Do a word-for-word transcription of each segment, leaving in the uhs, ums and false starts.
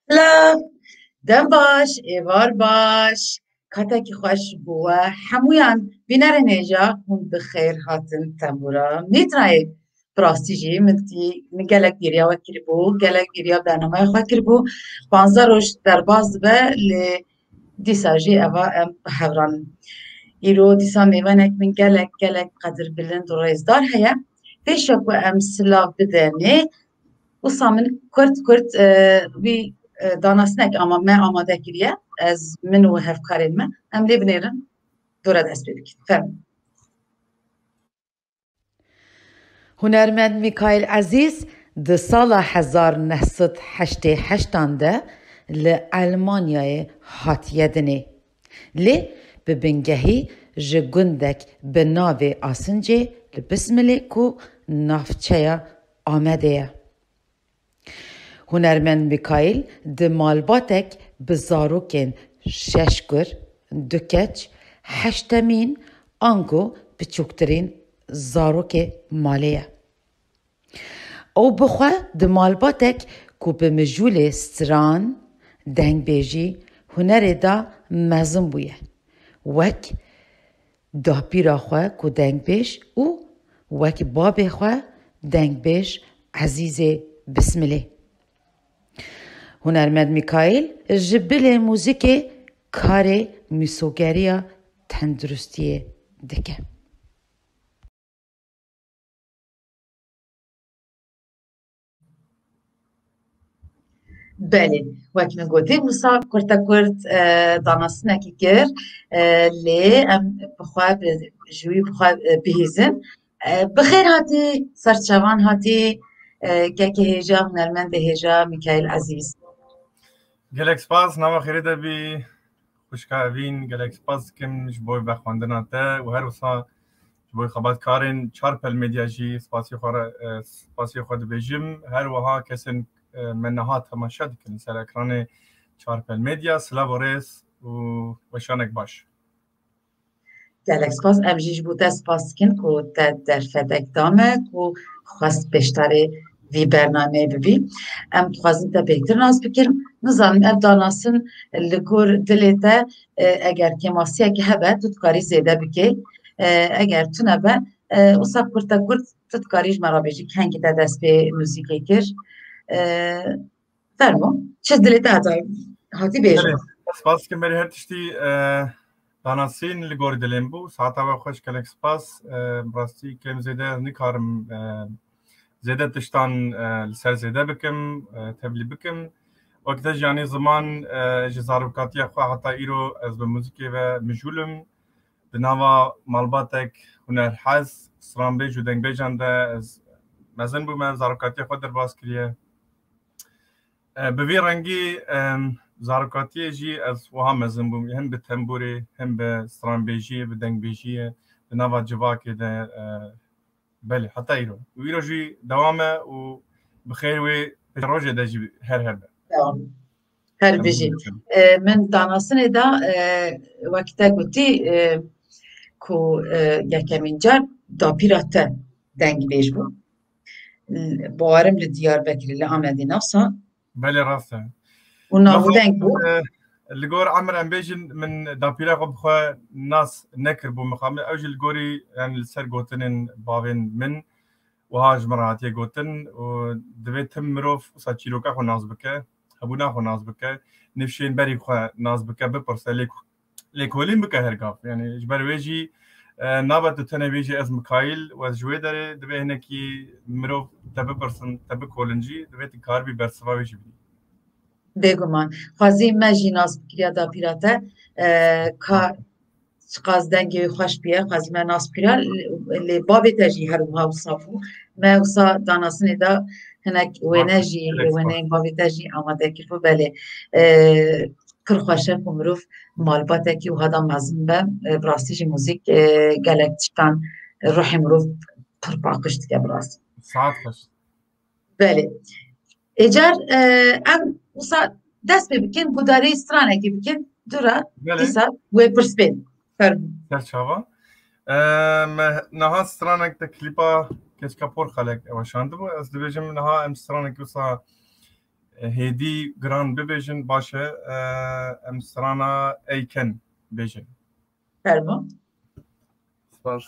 Silav, dem baş, êvar baş, katekî xweş bo we hemûyan. Bînerên hêja hûn bi xêr hatin tembûra Mîtrayê. Bi rastî jî min tî, min gelek bêriya we kiribû, gelek bêriya bernameya xwe kiribû. Panzdeh roj derbas dibe, lê dîsa jî eva em bi hevran in. Îro dîsa mêvanek min gelek, gelek qedirbilind û rêzdar heye. Pêşa ku em silav bidenê, wisa min kurt kurt, e, wî, e, danasnek ama me amade kiriye. Ez, min û hevkarên me, em lê binêrin, dora dest pê bikin. Fermo. Hunermend Mîkaîl Ezîz di sala hezar neh sed heştê heştan de li Elmanyayê hatiye dinê. Lê bi bingehî ji gundek bi navê Asincê li Bismilê ku navçeya Amedê ye. Hunermend Mîkaîl di malbatek bi zarokên şeş kur, du keç, heşt temîn ango biçûktirîn zarokê malê ye. Ew bi xwe di malbatek ku bi mijûlê stran, dengbêjî, hunerê de mezin bûye. Wek dapîra xwe ku dengbêj û wek babê xwe dengbêj Ezîzê Bismilê. Hunermend Mîkaîl ji bilê muzîkê karê mîsogeriya tenduristiyê dike. Belê, wek min gotî, wisa kurtekurt, e, danastinekî kir, e, lê em bi xwe bi, ji wî bi xwe, e, bihîzin. E, bi xêr hatî, serçavan hatî, e, kekê hêja, hunermendê hêja, Mîkaîl Ezîz. Gelek spas, nava xêrê de bî. Xwişka Evîn, gelek spas dikim ji bo vexwendina te û her wisa ji bo xebatkarên Çarpel Medya jî spasiyê xwe re, e, spasiyê xwe dibêjim. Her wiha kesên, e, me niha temaşe dikin ser ekranê Çarpel Medya, silav û rêz û weşanek baş. Gelek spas. Em jî ji bo te spas dikin ku te derfetek da me ku xwest beşdarê vî bernameyê bibî. Em dixwazin te bêhtir nas bikin. Nizanim ev danasin li gor dilê te, e, eger kêmasiyekî hebe, tu dikarî zêde bikê. E, eger tune be, e, wisa kurtekurt tu dikarî ji me re bêjî, kengî te dest pê muzîkê kir. E, Fermo, çi dilê te hata, hatî bêjin. Belê, spas dikim berî her tiştî, e, danasîn li gor dilê min bû. Saeta we xweş, gelek spas. E, bi rastî kêm zêde ez nikarim, e, zêde tiştan, e, li ser zêde bikim, e, tevlî bikim. Wek te jî anî ziman, e, ji zarokatiya xwe heta îro ez bi muzîkê ve mijûl im. Di nava malbatek hunerhez, stranbêj û dengbêjan de ez mezin bûme, zarokatiya xwe derbas kiriye. E, bi vî rengî, em, zarokatiyê jî ez wiha mezin bûm, hem bi tembûrê, hem bi stranbêjiyê, bi dengbêjiyê, di nava civakê de, e, belê, heta îro. Û îro jî dewam e û bi xêr wê pêşerojê de jî her hebe. Dewam. Her bijî. E, min danasinê de, e, wek te gotî, e, ku, e, yekemîn car dapîra te dengbêj bû. Bawerim li Diyarbekirê, li Amedê, ne wisa? Belê, rast e. Û navûdeng bû. E, li gor emir em bêjin, min dapîra xwe bi xwe nas nekiribû mixabin. Ew jî li gorî, yani li ser gotinên bavên min wiha ji min re hatiye gotin û divê tim mirov wisa çîroka xwe nas bike, hebûna xwe nas bike, nifşên berî xwe nas bike, bipirse, lêk-, lêkolîn bike her gav. Yani ji ber wê jî, e, nabe tu tenê bêjî ez Mikaîl û ez ji wê derê, divê hinekî mirov te bipirsin, te bikolin jî, divê tu karibî bersiva wê jî bidî. Bêguman. Xwezî me jî nas bikiriya dapîra te, e, ka çiqas dengê wî xweş bûye, xwezî me nas bikiriya, lê bavê te jî her wiha wisa bû. Me wisa danasinê de hinek wêne jî, wêneyên bavê te jî amade kiribû. Belê, e, pir xweş e ku mirov malbatekî wiha de mezin be. E, bi rastî jî muzîk, e, gelek tiştan ruhê mirov pir paqij dike bi rastî. Saet xweş. Belê. Êcar, e, em wisa dest pê bikin, gudarî stranekê bikin, dûra dîsa wê pirs bên. Fermo. Serçava. E, me niha stranek de klîpa Keçika Porxelek weşandibû. Ez dibêjim niha em stranek wisa hêdî giran bibêjin, baş e, e, em strana Eyken bêjin. Fermo. Spas.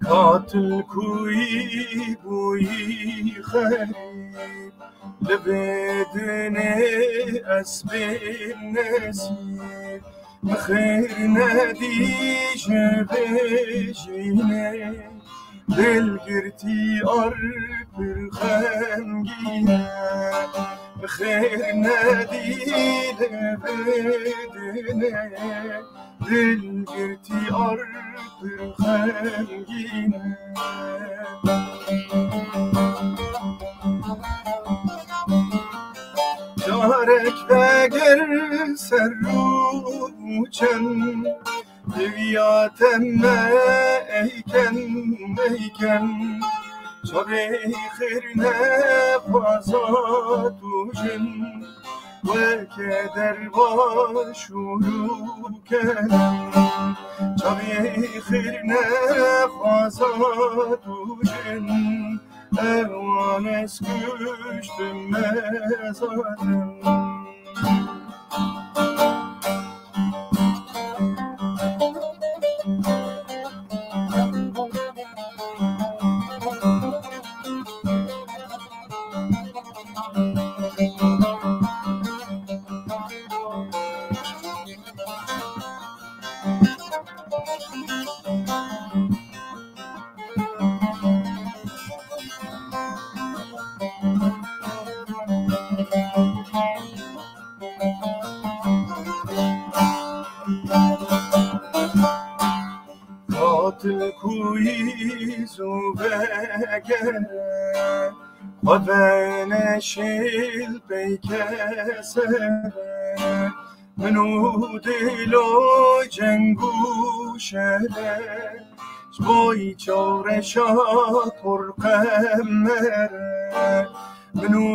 Katil kuyî bûyî xerîb, li vê dinê ez bê nesîb, bi xêr nedî ji vê jînê. Dilgirtî ar pir xemgîn e, bi xêr nedî li vê dinê. Dilgirtî ar pir xemgîn e. Carek veger ser rû çend, diviya te me Eyken, Eyken. Çavê xêr nexwaza tu jin, weke derbaş û rûken. Çavê xêr nexwaza tu jin, ewan ez kuştim me zaten. Qatil kuyî zû vegere, xwe veneşêl peyke sere. Min û dilo ceng û şere, ji bo çewreşa por qemere. Min û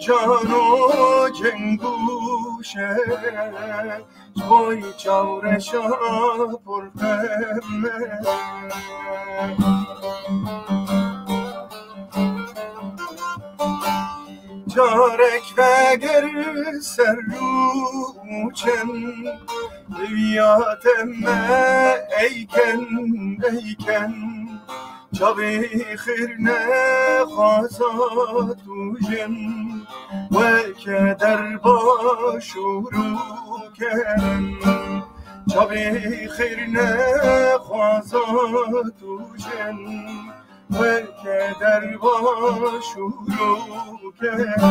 cano ceng û şere, ji bo çewreşa por qemere. Carek veger ser rû çend, diviya te me Eyken, Eyken. Çavê xêr nexwaza tu jin, weke derbaş û rûken. Çavê xêr nexwaza tu jin, weke derbaş û rûken.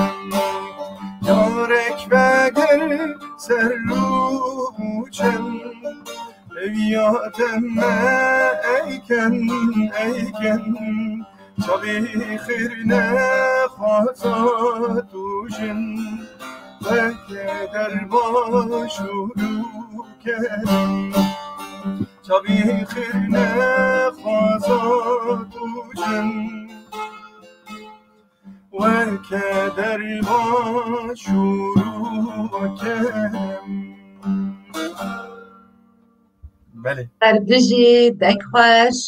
Carek veger ser rû çend, eviya te me Eyken, Eyken. Çavê xêr nexwaza tu jin, weke derbaş û rûken. Çavê xêr nexwaza tu jin, weke derbaş û rûken. Belê. Her bijî, dek xweş.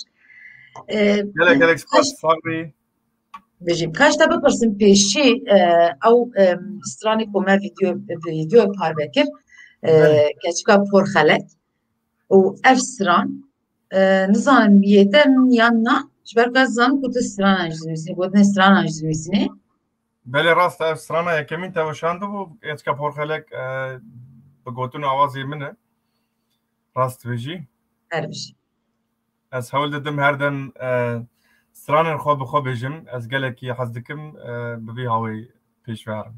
Ee, Gelek gelek spas, sax bî. Bijî. Kaş te bipirsim pêşî, e, ew, e, stranê ku me vîdeo, vîdeo parve kir, e, Belê. Keçika Porxelek û ev stran, e, nizanim yê te yan na, ji ber ku ez dizanim ku tu stranan jî dinivîsînî, gotinên stranan jî dinivîsînî. Belê, rast e, ev strana yekemîn te weşandibû, Keçika Porxelek, e, bi gotin û awazê min e. Rast dibêjî. Her bijî. Ez hewl didim her dem e, stranên xwe bi xwe bêjim. Ez gelekî hez dikim e, bi vî hawê pêş ve herim.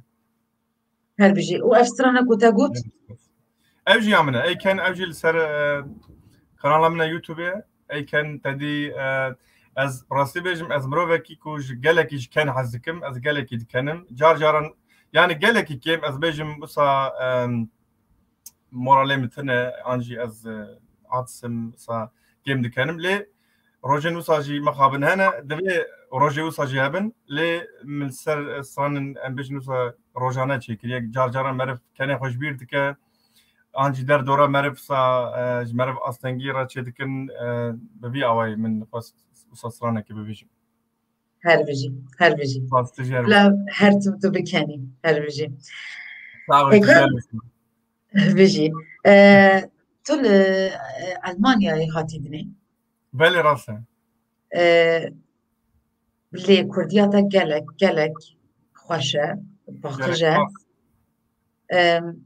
Her bijî. Û ev strana ku te got? Ev jî ya min e. Ey ken ev jî li ser e, kanala min e YouTube. Ey ken te dî e, ez rastî bêjim ez mirovekî ku ji gelekî ji ken hez dikim. Ez gelekî dikenim. Car caran yani gelekî kêm ez bêjim wisa e, moralê min tune an jî ez e, aciz im wisa kêm dikenim. Lê rojên wisa jî mixabin hene, divê rojê wisa jî hebin. Lê min ser stranên em bêjin wisa rojane çêkiriye. Car caran meriv kenê xwe ji bîr dike. An jî derdora meriv wisa e, ji meriv astengî re çêdikin. E, bi vî awayî min xwest wisa stranekê bibêjim. Her bijî, her bijî. Spas, tu jî her Bila her tim tu bikenî, her bijî. Sağ ol, Peki. Güzel olsun. Bijî. E, tu li e, Elmanyayê hatî dinê. Belê rast e. E, lê Kurdiya te gelek, gelek xweş e, paqij Gelek e. bak. Em,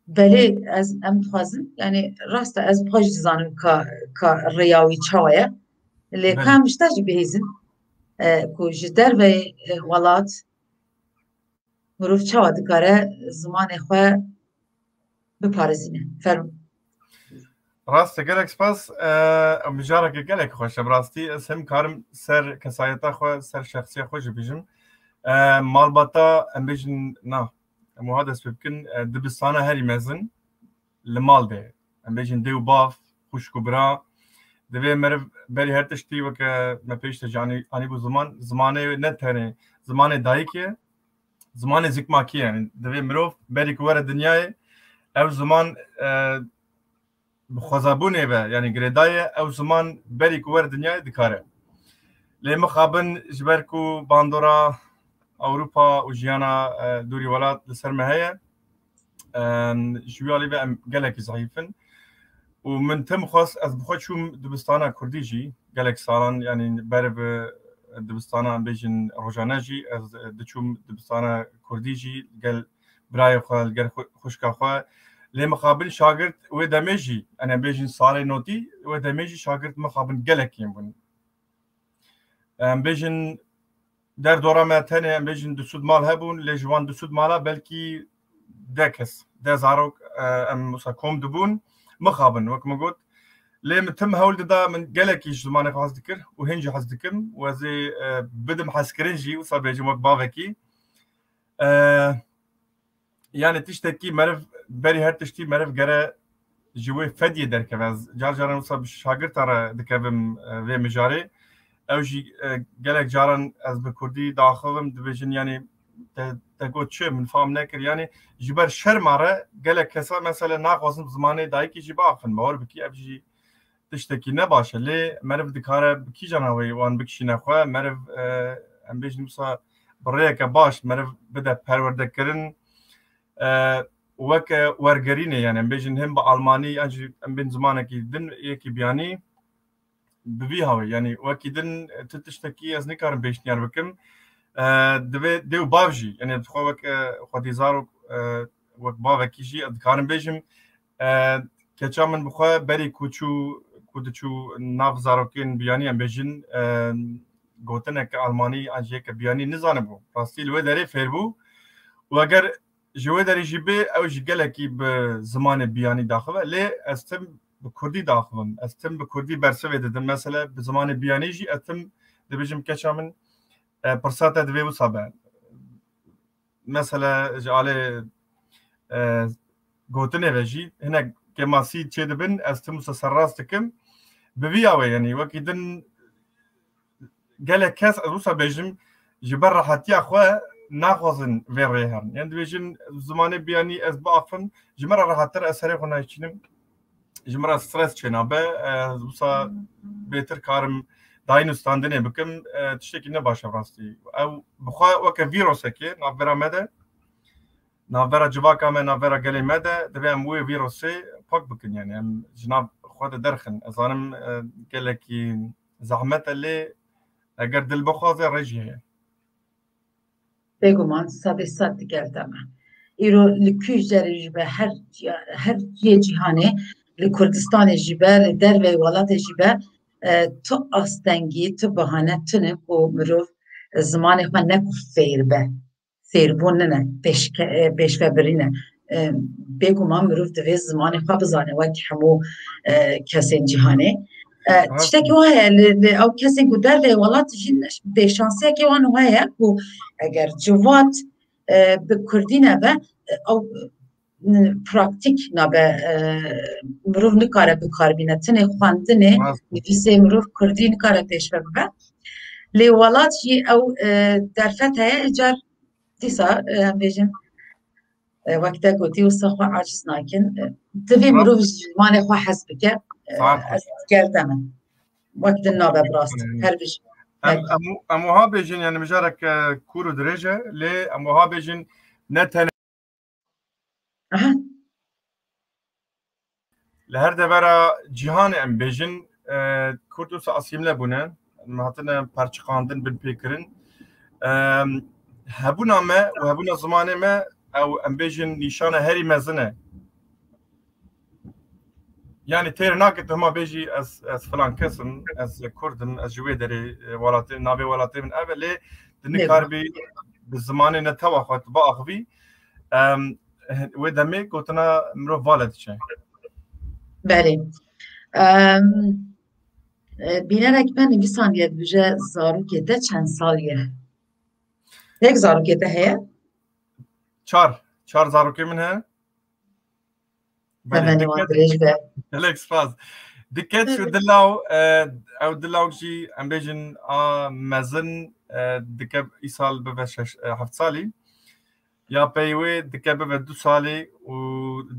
belê ez em dixwazin, yani rast e ez xwe jî dizanim ka, ka rêya wî çawa ye. Lê Belê. Ka em ji te jî bihêzin e, ku ji derveyê e, welat mirov çawa dikare zimanê xwe biparêzîne. Fermo. Rast e, gelek spas. E, mijareke gelek xweş e. Bi rastî ez hem karim ser kesayeta xwe, ser şexsiya xwe jî bijim. E, malbata em bêjin na, em wiha dest pê bikin, e, dibistana herî mezin li mal de. Em bêjin dê û bav, xwişk û bira. Divê meriv berî her tiştî weke me pêş de jî anî, anîbû ziman, zimanê ne tenê zimanê dayikê, zimanê zikmakî yani. Divê mirov berî ku were dinyayê ev ziman e, bi xwezabûnê ve yani girêdayê ew ziman berî ku were dinyayê dikare. Lê mixabin ji ber ku bandora Ewropa û jiyana e, dûrî welat li ser me heye. Em, ji wî alî ve em gelekî zehîf in. Û min tim xwest ez bi xwe çûm dibistana kurdî jî gelek salan, yanî ber bi dibistana em bêjin rojane jî ez diçûm dibistana kurdî jî gel birayê xwe, li gel xwe- xwişka xwe. Lê mixabin şagirt wê demê jî, em bêjin salê notî, wê demê jî şagirt mixabin gelek kêm bûn. Em bêjin derdora me tenê em bêjin du sed mal hebûn, lê ji wan du sed mala belkî deh kes, deh zarok e, em wisa kom dibûn, mixabin, wek min got. Lê min tim hewl dida, min gelekî ji zimanê xwe hez dikir û hîn jî hez dikim û ez ê e, bidim hezkirin jî, wisa bêjim wek bavekî. E, yani tiştekî meriv, berî her tiştî meriv gere ji wê fediyê derkeve. Ez car caran wisa bi şagirta re dikevim e, vê mijarê. Ew jî e, gelek caran ez bi kurdî diaxivim, dibêjin, yanî te, te got çi, min fam nekir. Yanî ji ber şerma re gelek kesa mesela naxwazin zimanê dayikê jî biaxivin. Bawer bikî ev jî tiştekî ne baş e. Lê meriv dikare bi kîjan awayî wan bikişîne xwe. Meriv e, em bêjin wisa bi rêyeke baş meriv bide perwerdekirin. E, weke wergerînê, yani em bêjin him bi almanî yan jî em bên zimanekî din yekî biyanî bi vî hawê, yani wekî din tu tiştekî ez nikarim pêşniyar bikim. E, divê dê û bav jî, yani dixwe weke xwedî zarok e, wek bavekî jî ez dikarim bêjim. E, keça min bi xwe berî ku çû, ku diçû nav zarokên biyanî em bêjin, e, gotineke almanî an jî yeke biyanî nizanibû. Rastî li wê derê fêr bû. Û eger ji wê derê jî bê, ew jî gelekî bi zimanê biyanî daxive. Lê ez tim bi kurdî daxivim. Ez tim bi kurdî bersivê didim. Mesele bi zimanê biyanî jî ez tim dibêjim keça min e, pirsa te divê wisa be. Mesele ji alê e, gotinê ve jî hinek kêmasî çêdibin, ez tim wisa serrast dikim. Bi vî awê, yanî wekî din gelek kes, ez wisa bêjim, ji ber rehetiya xwe naxwazin vê rê herin. Yanî dibêjin zimanê biyanî ez biaxivim, ji min re rehettir ez serê xwe naşînim. Ji min re stres çênabe. Ez wisa bêtir karim dayîn û standinê bikim. E, tiştekî ne baş e rastî. Ew bi xwe weke vîrosekê navbera me de, navbera civaka me, navbera gelê me de, divê em wê vîrosê pak bikin. Yani em ji nav xwe de derxin. Ez zanim e, gelekî zehmet e lê eger dil bixwaze rê jî heye. Bêguman sedê sed digel te me. Îro li kûj derê jî be her, her cihê cîhanê li Kurdistanê jî be, li derveyî welatê jî be, e, tu astengî, tu bahane tune ku mirov zimanê xwe ne ku fêr be. Fêrbûn nine, pêşke-, e, pêşvebirîn e. E, bêguman mirov divê zimanê xwe bizane wek hemû, e, kesên cîhanê. E, tiştekî wa heye, li, li ew kesên ku derveyî welat dijîn, bêşansiyekê wan wa heye ku eger civat, e, bi kurdî nebe, e, ew, e, praktîk nabe, e, mirov nikare bikarbîne. Tenê xwendinê, nivîsê mirov kurdî nikare pêşve bibe. Lê welat jî ew, e, derfet heye, îcar dîsa, e, em bêjin, e, wek te gotî, wisa xwe aciz nakin. E, divê mirov ji zimanê xwe hez bike. E, ez gerdeme. Wek din nabe bi rastî. Her bijî. Em, em, em wiha bêjin, yani mijarek, e, kûr û dirêj e, lê em wiha bêjin ne tenê Aha. Li her devera cîhanê em bêjin, e, Kurd wisa asîmle bûne, em hatine perçiqandin, binpêkirin. E, hebûna me û hebûna zimanê me, ew em bêjin nîşana herî mezin e. Yani têr nake tu hema bêjî ez, ez filan kes im, ez Kurd im, ez ji wê derê, e, welatê, navê welatê min ev e, lê tu nikarbî bi zimanê netewa xwe tu biaxivî. Em, wê demê gotina mirov vale diçe. Belê. Em, e, bînerek me nivîsandiye, dibêje zarokê te çend salî ye? Tek zarokê te heye? Çar. Çar zarokê min heye. Belê, hemen wan dirêj be. Gelek spas. Diket şu dilaw, e, ew dilaw jî em bêjin a mezin, e, dike îsal bibe şeş, e, heft salî. Ya pey wê dike bibe du salî û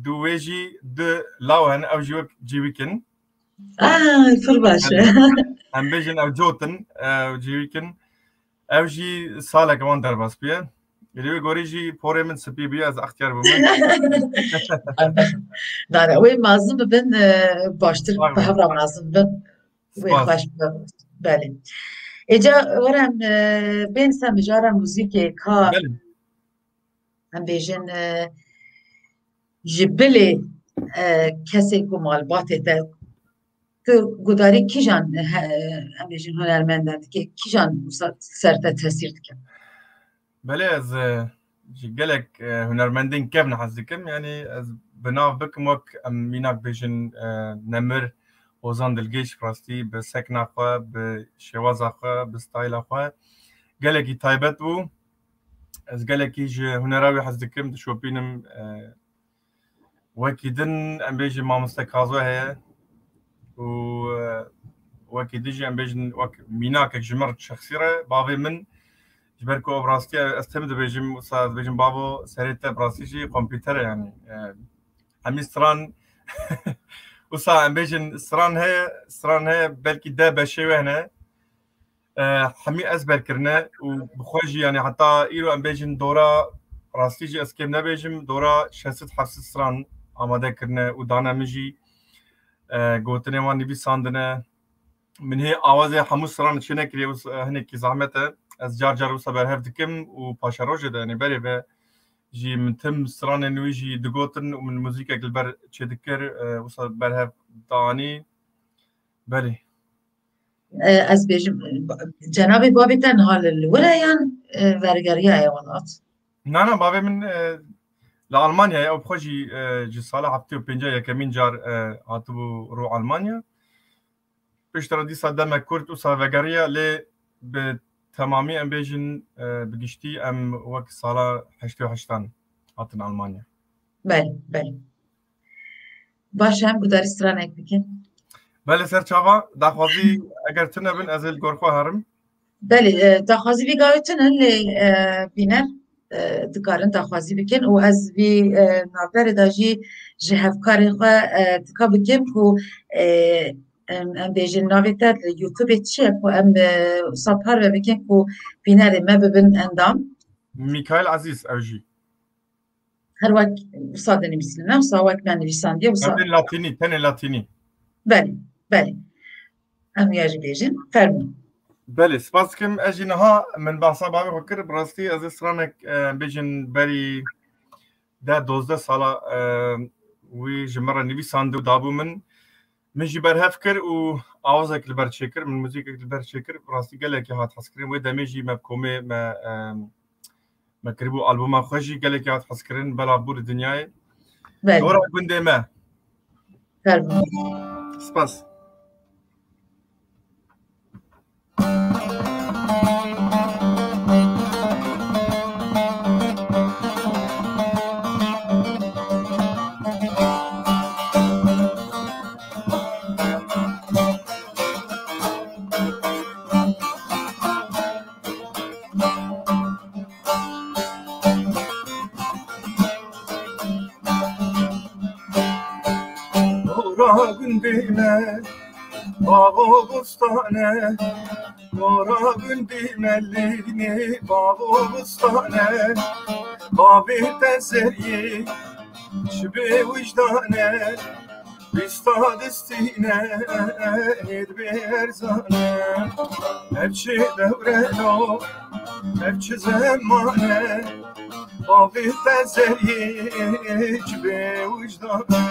du wê jî du law hene, ew jî wek cîwîk in. Ah, pir baş e. Em bêjin ew cot in, ew cîwîk in. Ew jî saleke wan derbas bûye. Li wê gorî jî porê min spî bûye, ez extiyar bûme. Nane, wê mezin bibin, e, baştir bi hev re mezin bibin. Wê xweş bibe. Belê. Êca were em, e, bên ser mijara muzîkê ka. Belê. Em bêjin, e, ji bilê, e, kesê ku malbatê te, tu gudarî kîjan, e, em bêjin hunermendan dike, kîjan wisa ser te tesîr dike? Belê, ez, e, ji gelek, e, hunermendên kevn hez dikim. Yani ez bi nav bikim wek em mînak bêjin, e, Nemir, Ozan Dilgêş, rastî bi sekna xwe, bi şêwaza xwe, bi stayla xwe gelekî taybet bû. Ez gelekî ji hunera wî hez dikim, dişopînim. E, wekî din, em bêjin mamoste Kazo heye û, e, wekî din jî em bêjin wek mînakek ji min şexsî re, bavê min, ji ber ku ew bi rastî ez tim dibêjim, wisa dibêjim, bavo, serê te bi rastî jî kompîter e, yanî, e, hemî stran, wisa em bêjin stran heye, stran heye, belkî deh beşê wê hene. E, hemî ezber kirine û bi xwe jî, yani heta îro em bêjin dora, rastî jî ez kêm nebêjim, dora şeş sed heft sed stran amade kirine û dane min jî, e, gotinê wan nivîsandine. Min hê awazê hemû stran çê nekiriye, wisa, e, hinekî zehmet e. Ez car car wisa berhev dikim û paşerojê de, yani berê ve jî min tim stranên wî jî digotin û min muzîkek li ber çêdikir, e, wisa berhev danî. Belê. E, ez bêjim, e, cenabê babê te niha li, li wir e yan, e, vergeriyaye welat? Na, na, bavê min, e, li Almanyayê, ew bi xwe jî, e, ji sala heftê û pênc yekemîn car, e, hatibû rû Almanya. Piştre dîsa demek kurt wisa vegeriya, lê bi temamî em bêjin, e, bi giştî em wek sala heştê û heştan hatin Almanya. Belê, belê. Baş e, em gudarî stranek bikin. Belê, ser çava, daxwazî eger tune bin, ez ê li gor xwe herim. Belê, e, daxwazî vî gavê tune, lê, e, bîner, e, dikarin daxwazî bikin û ez vî, e, navberê de jî ji hevkarê xwe, e, tika bikim ku, e, em, em bêjin navê te li YouTubeê çi ye ku em, e, wisa parve bikin ku bînerê me bibin endam? Mîkail Ezîz ew jî. Her wek wisa dinivîsîne, wisa wek me nivîsandiye, wisa. Tenê latînî, tenê latînî. Belê, belê. Em ya jî bêjin, fermî. Belê, spas dikim. Ez jî niha min behsa bavê xwe kir, bi rastî ez ê stranek, e, bêjin berî deh dozdeh sala, e, wî ji min re nivîsand û dabû min. Min jî berhev kir û awazek li ber çêkir, min muzîkek li ber çêkir. Rastî gelekî hat hezkirin. Wê demê jî me bi komê me, em, me kiribû albuma xwe jî gelekî hat hezkirin, belav bû li dinyayê. Belê. Dora gundê me. Fermo. Spas. Ora gundê me, bax û bostan e. Ora gundê me lê dinê, bax û bostan e. Bavê te zeriyê, çi bê wijdan e. Bîsta distîne, hêd bê erzan e. Ev çi dewre lo, ev çi zeman e. Bavê te zeriyê, çi bê wijdan e.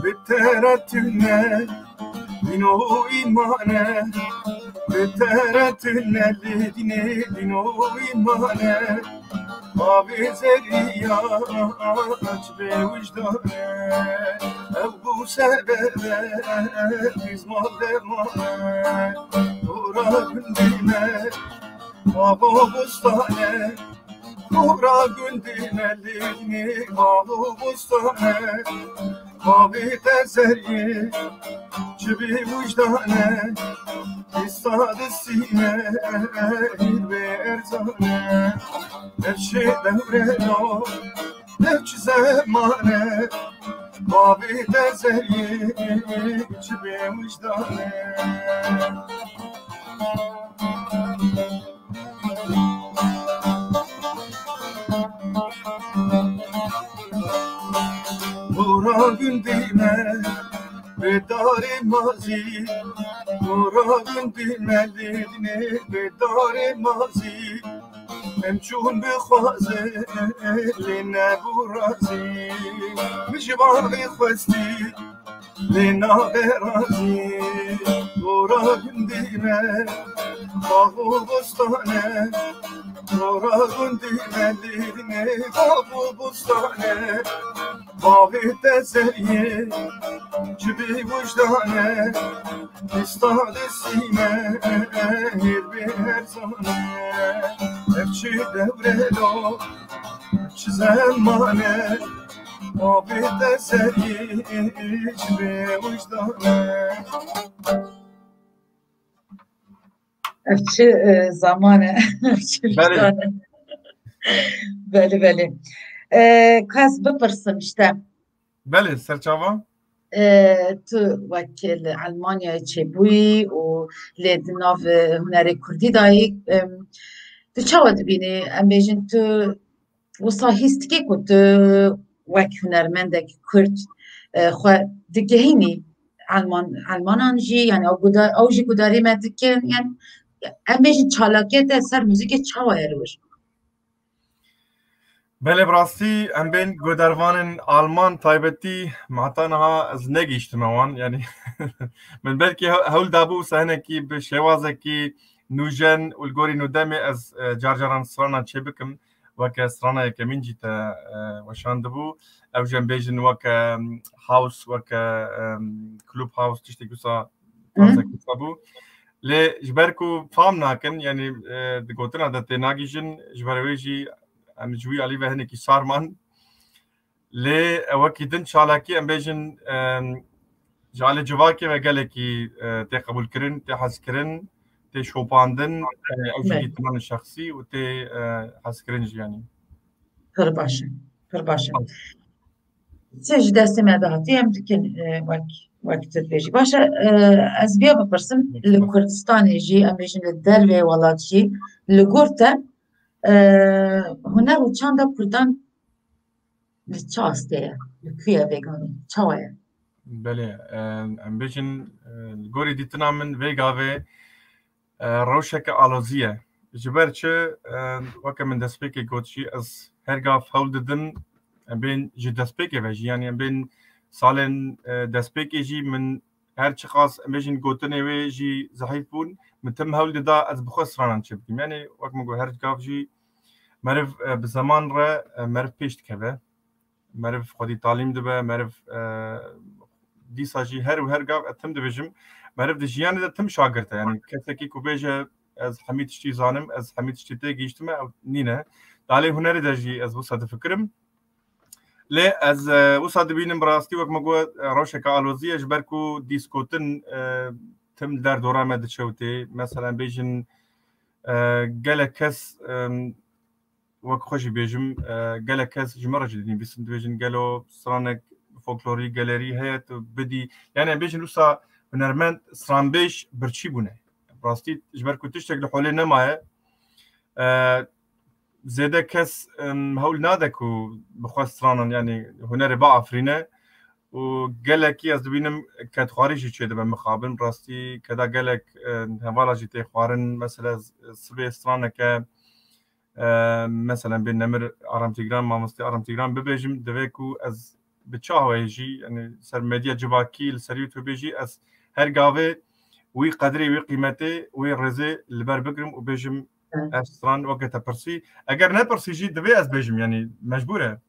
Bi te re tune dîn û îman e, bi te re tune lê dînê dîn û îman e. Bavê zeriya çi bê wijdan e, ew bû sebebe xizma derman e. Ora gundê me, bax û bostan e. Ora gundê me lê dinê, bax û bostan e. Bavê te zeriyê, çi bê wijdan e. Bîsta distîne, hêd bê erzan e. Ev çi dewre lo, ev çi zeman e. Bavê te zeriyê, çi bê wijdan e. Ora gundê me, bê darê mazî. Ora gundê me lê dinê, bê darê mazî. Em çûn bixwazin, lê nebû razî. Min ji van vê xwestî, lê nabe razî. Ora gundê me, bax û bostan e. Ora gundê me lê dinê, bax û bostan e. Bavê te zeriyê, çi bê wijdan e. Bîsta distîne, hêd bê erzan e. Ev çi dewre lo, çi zeman e. Bavê te zeriyê, çi bê wijdan e. Ev çi, e, zaman e, ev çi Belê. Wijdan e. Belê, belê. E, ka ez bipirsim işte. Belê, serçava. E, tu wek li Elmanyayê çêbûyî û lê di nav, e, hunerê kurdî dayî, em, tu çawa dibînî? Em bêjin tu wisa hîs dikî ku tu wek hunermendek kurd, e, xwe digihînî Elman-, Elmanan jî, yani ew guda-, ew jî gudarî me dikin, yani em bêjin çalakiyê te ser muzîkê çawa ye li wir? Belê, bi rastî em bên guhdarvanên Alman taybetî me heta niha ez negihîştime wan. Yani min belkî he-, hewl dabû wisa hinekî bi şêwazekî nûjen û li gorî nûdemê ez, e, car caran strana çêbikim. Weke strana yekemîn jî te, e, weşandibû. Ew jî em bêjin weke, em, house, weke, em, club house, tiştek wisa Hı. tarzek wisa bû. Lê ji ber ku fam nakin, yani, e, di gotina de tênagihîjin, ji ber wê jî em ji wî alî ve hinekî şarman. Lê, e, wekî din çalakî em bêjin, em, ji alî civakê ve gelekî, e, tê qebûlkirin, tê hezkirin, tê şopandin, e, ew jî Belê. dîtimanê şexsî û tê, e, hezkirin jî, yanî. Pir baş e, pir baş e. Baş. Sê ji destê me de hatî, em dikin, e, wek, wek tu dibêjî. Baş e, e, ez viya bipirsim, Baş, li baş. Kurdistanê jî, em bêjin li dervê welat jî, li gor te, e, huner û çanda Kurdan li çi astê ye? Li ku ye vê gavê? Çawa ye? Belê, e, em bêjin, e, li gorî dîtina min vê gavê, e, rewşeke alozî ye. Ji ber çi, e, weke min destpêkê got jî, ez her gav hewl didim, em bên ji destpêkê ve jî, yanî em bên salên, e, destpêkê jî min her çiqas em bêjin gotinê wê jî zehîf bûn, min tim hewl dida ez bi xwe stranan çêbikim. Yanî wek min got, her gav jî meriv, e, bi zeman re, e, meriv pêş dikeve. Meriv xwedî talîm dibe, meriv, e, dîsa jî her û her gav, e, tim dibêjim, meriv di jiyanê de tim şagirt e. Yanî kesekî ku bêje, ez hemî tiştî zanim, ez hemî tiştî têgihîştime, ew nîne. Di alê hunerê de jî ez wisa difikirim. Lê ez, e, wisa dibînim, bi rastî wek me got, e, rewşeke alozî ye, ji ber ku dîskotin, e, tim li derdora me diçe û tê. Mesela bêjin, e, gelek kes, e, wek xwe jî bêjim, e, gelek kes ji me re jî dinivîsin, dibêjin, gelo stranek folklorî, gelerî heye, tu bidî. Yani em bêjin wisa hunermend, stranbêj birçî bûne. Rastî ji ber ku tiştek li holê nemaye, e, zêde kes, em, hewl nade ku bi xwe stranan, yani hunerê biafirîne û gelekî ez dibînim kedxwarî jî çêdibe mixabin. Rastî keda gelek, e, hevala jî tê xwarin. Mesela z-, sibê straneke, e, mesela bê Nemir Aram Tîgran, mamostê Aram Tîgran bibêjim, divê ku ez bi çawa jî, yani ser medya civakî, li ser YouTube jî ez her gavê wî qedrê, wî qîmetê, wî rêzê li ber bigirim û bêjim, Evet. ev stran weke te pirsî. Eger nepirsî jî divê ez bêjim, yani mecbûr e.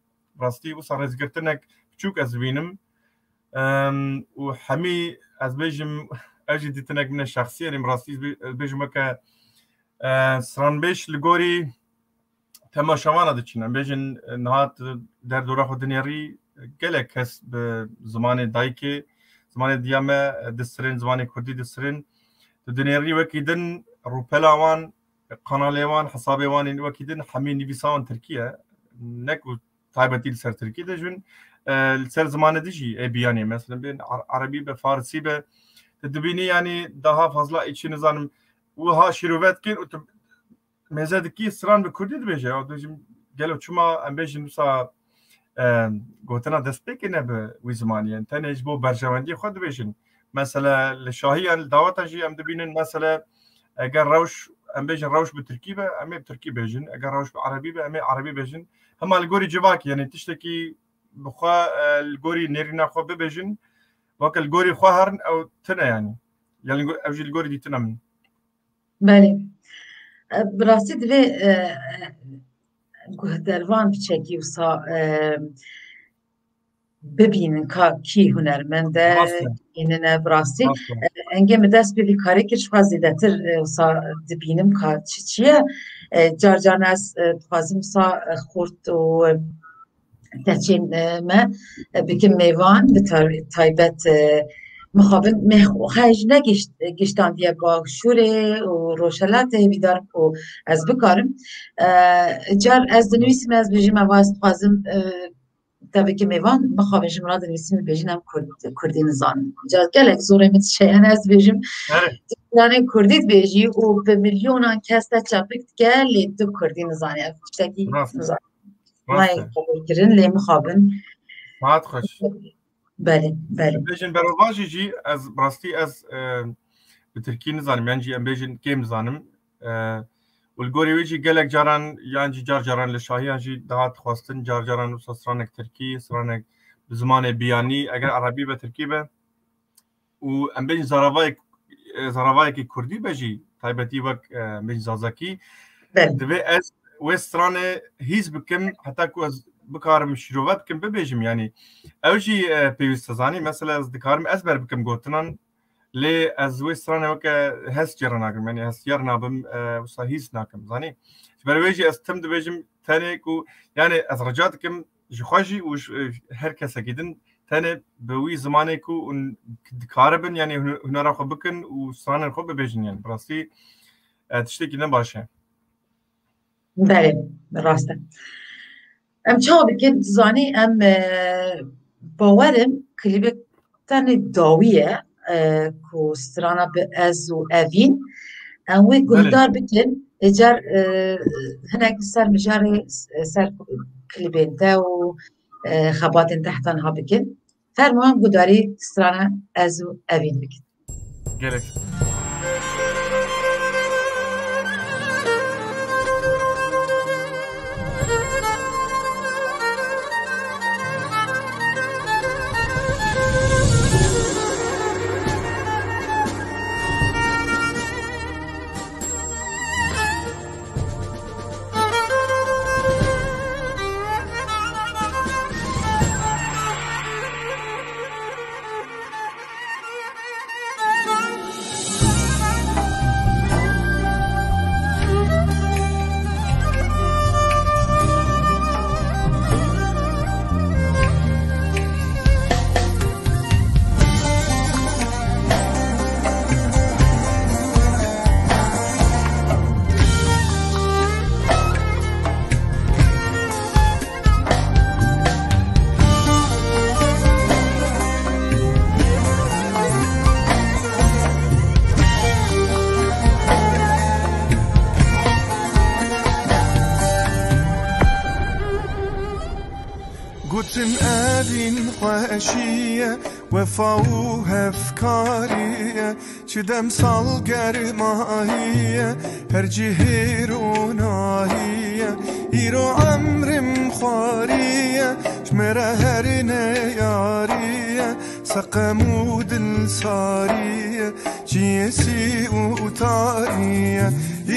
Rastî wisa rêzgirtinek biçûk ez dibînim. Em, û hemî ez bêjim, ev jî dîtinek min e şexsî, yani rastî ez bê-, ez bêjim weke, e, stranbêj li gorî temaşevana diçin. Em bêjin, e, niha tu derdora xwe dinêrî, gelek kes bi zimanê dayikê, zimanê diya me, e, disirin, zimanê kurdî disirin. Tu dinêrî wekî din rûpela wan, kanalê wan, hesabê wan ên wekî din hemî nivîsa wan tirkî ye. Ne ku taybetî li ser tirkî de jin, e, li ser zimanê din jî ê biyanê. Mesela bên ar-, erebî be, farisî be. Tu dibînî, yani daha fazla îçî nizanim, wiha şîrove dikin û tu mêze dikî stran bi kurdî dibêje. Ya dibêjim, gelo çima em bêjin wisa, e, gotina destpêkê ne bi wî zimanî, yani tenê ji bo berjewendiyê xwe dibêjin. Mesela li şahiyan, li dawetan jî em dibînin, mesela eger rewş, em bêjin rewş bi tirkî be, em ê bi tirkî bêjin. Eger rewş bi erebî be, em ê erebî bêjin. Hema li gorî civakê, yani tiştekî bi xwe, e, li gorî nêrîna xwe bibêjin, weke li gorî xwe herin, ew tune yani. Yani ew jî li gorî dîtina min. Belê. E, bi rastî divê, e, e, guhdarvan piçekî wisa, e, bibînin ka kî hunermend e, Rast e. Kî nine, bi rastî. Rast e. E, engê min dest pê vî karê kir, ji xwe zêdetir, e, wisa dibînim ka çi çi ye. E, car caran ez, e, dixwazim wisa, e, xurt û, e, keçên, e, me, e, bikim mêvan, bi tar-, taybet, e, mixabin, mê xwe ji ne giş-, giştandiye Başûrê û Rojhelatê, hêvîdarim ku ez bikarim. E, car ez dinivîsim, ez bêjim, eva ez dixwazim, e, te bikim mêvan, mixabin ji min re dinivîsim, bêjin em kurd, kurdî nizanin. Car gelek zorê min dişe, yani ez bêjim, Evet. tu stranê kurdî dibêjî û bi milyonan kes te çepik dike, lê tu kurdî nizanî. Ev tiştekî Rast. nizanî. Rast Nayê e. qebûl kirin, lê mixabin. Saet xweş. Belê, belê. Bêjin berovajî jî ez, bi rastî ez, e, bi tirkî nizanim, yan jî em bêjin kêm nizanim. E, û li gorî wê jî gelek caran, yan jî car caran li şahiyan jî dihat xwestin, car caran wisa stranek tirkî, stranek bi zimanê biyanî, eger erebî be, tirkî be. Û em bêjin zaravayek, e, zaravayekî kurdî be jî, taybetî wek, e, em bêjin zazakî, Belê. divê ez wê stranê hîs bikim, heta ku ez bikarim şîrove bikim, bibêjim, yanî ew jî, e, pêwîst e, zanî. Mesela ez dikarim ezber bikim gotinan, lê ez wê stranê weke hest jê re nakim, yanî hestiyar nabim, e, wisa hîs nakim, zanî. Ji ber wê jî ez tim dibêjim tenê ku, yanî ez rica dikim ji xwe jî û ji, e, her kesekî din, tenê bi wî zimanê ku hûn dikaribin, yanî hûn-, hunera xwe bikin û stranên xwe bibêjin, yanî bi rastî, e, tiştekî ne baş e. Belê, rast e. Em çawa bikin, dizanî, em, e, bawer im klîbek tenê dawî ye, e, ku strana bi ez û evîn. Em wê Belê. guhdar bikin, ê car, e, hinek ser mijarê, e, ser klîbên te û e, xebatên te heta niha bikin. Fermo gudarî strana Ez û Evîn bikin. Gelek. Gotin evîn xweşî ye, wefa û hevkarî ye. Çi dem sal germahî ye, her cihê ronahî ye. Îro emrim xwarî ye, ji me re her neyarî ye. Seqem û dilsarî ye, çiyê sî û tarî ye.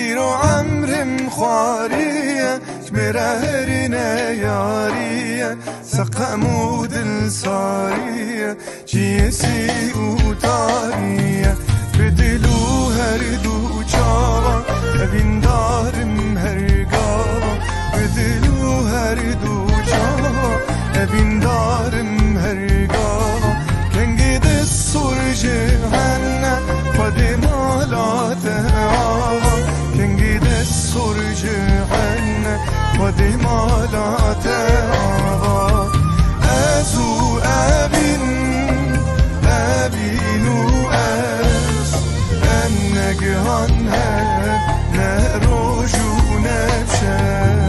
Îro emrim xwarî ye, ji me re her neyarî ye. Seqem û dilsarî ye, çiyê sî û tarî ye. Bi dil û her du çawa, evîndarim her gava. Bi dil û her du çawa, evîndarim her gava. Kengî dest sor ji hene, Xwedê mala te ava. Kengî dest sor ji hene, Xwedê mala te ava. Ez û Evîn, Evîn û ez, em ne gihan hev, ne roj û ne şev.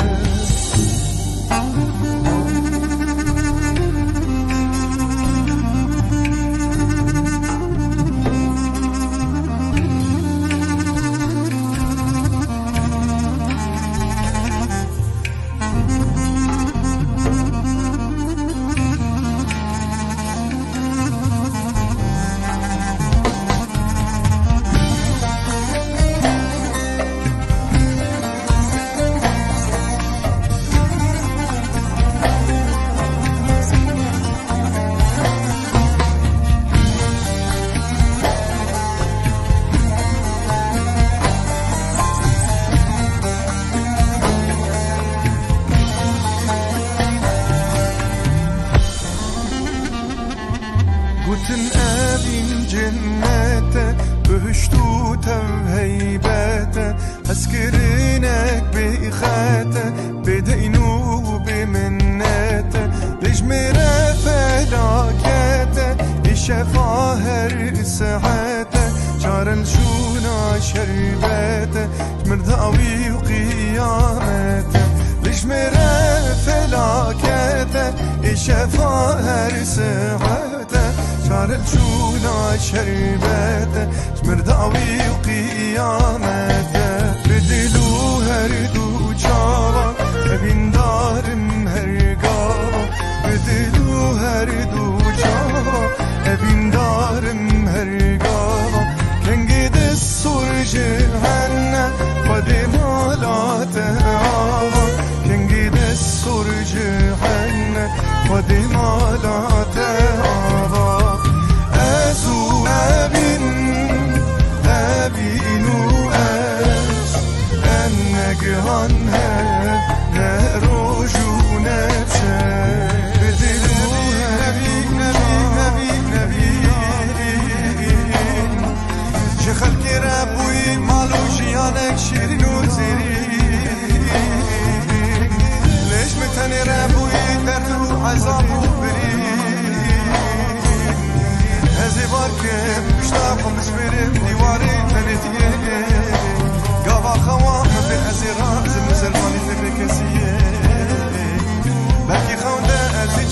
Gotin evîn cennet e, bihişt û tev heybet e. Hezkirinek bêxet e, bêdeyn û bêminnet e. Lê ji me re felaket e, îşefa her sihet e. Çare li şûna şerbet e, ji mirdawî û qiyamet e. Lê ji me re felaket e, îşefa her sihet e. Çare li şûna şerbet e, ji mirdawî û qiyamet e. Bi dil û her du çawa, evîndarim her gava. Bi dil û her du çawa, evîndarim her gava. Kengî dest sor ji hene, Xwedê mala te ava. Kengî dest sor ji hene, Xwedê mala te ava. Ez û Evîn, Evîn û ez, em ne gihan hev, ne roj û ne şev. Bi dil û Evîn, Evîn, Evîn, Evîn. Ji xelkê re bûyî mal û jiyanek şîrîn û zêrîn. Lê ji min tenê re bûyî derd û ezab û birîn. Ez ê bar kim pişta xwe, min ji mêrê dîwarê tenê diyê. Gava xewa min bê, ez ê razim, min zelmanî te bê kesiyê. Belkî xewnde ez ê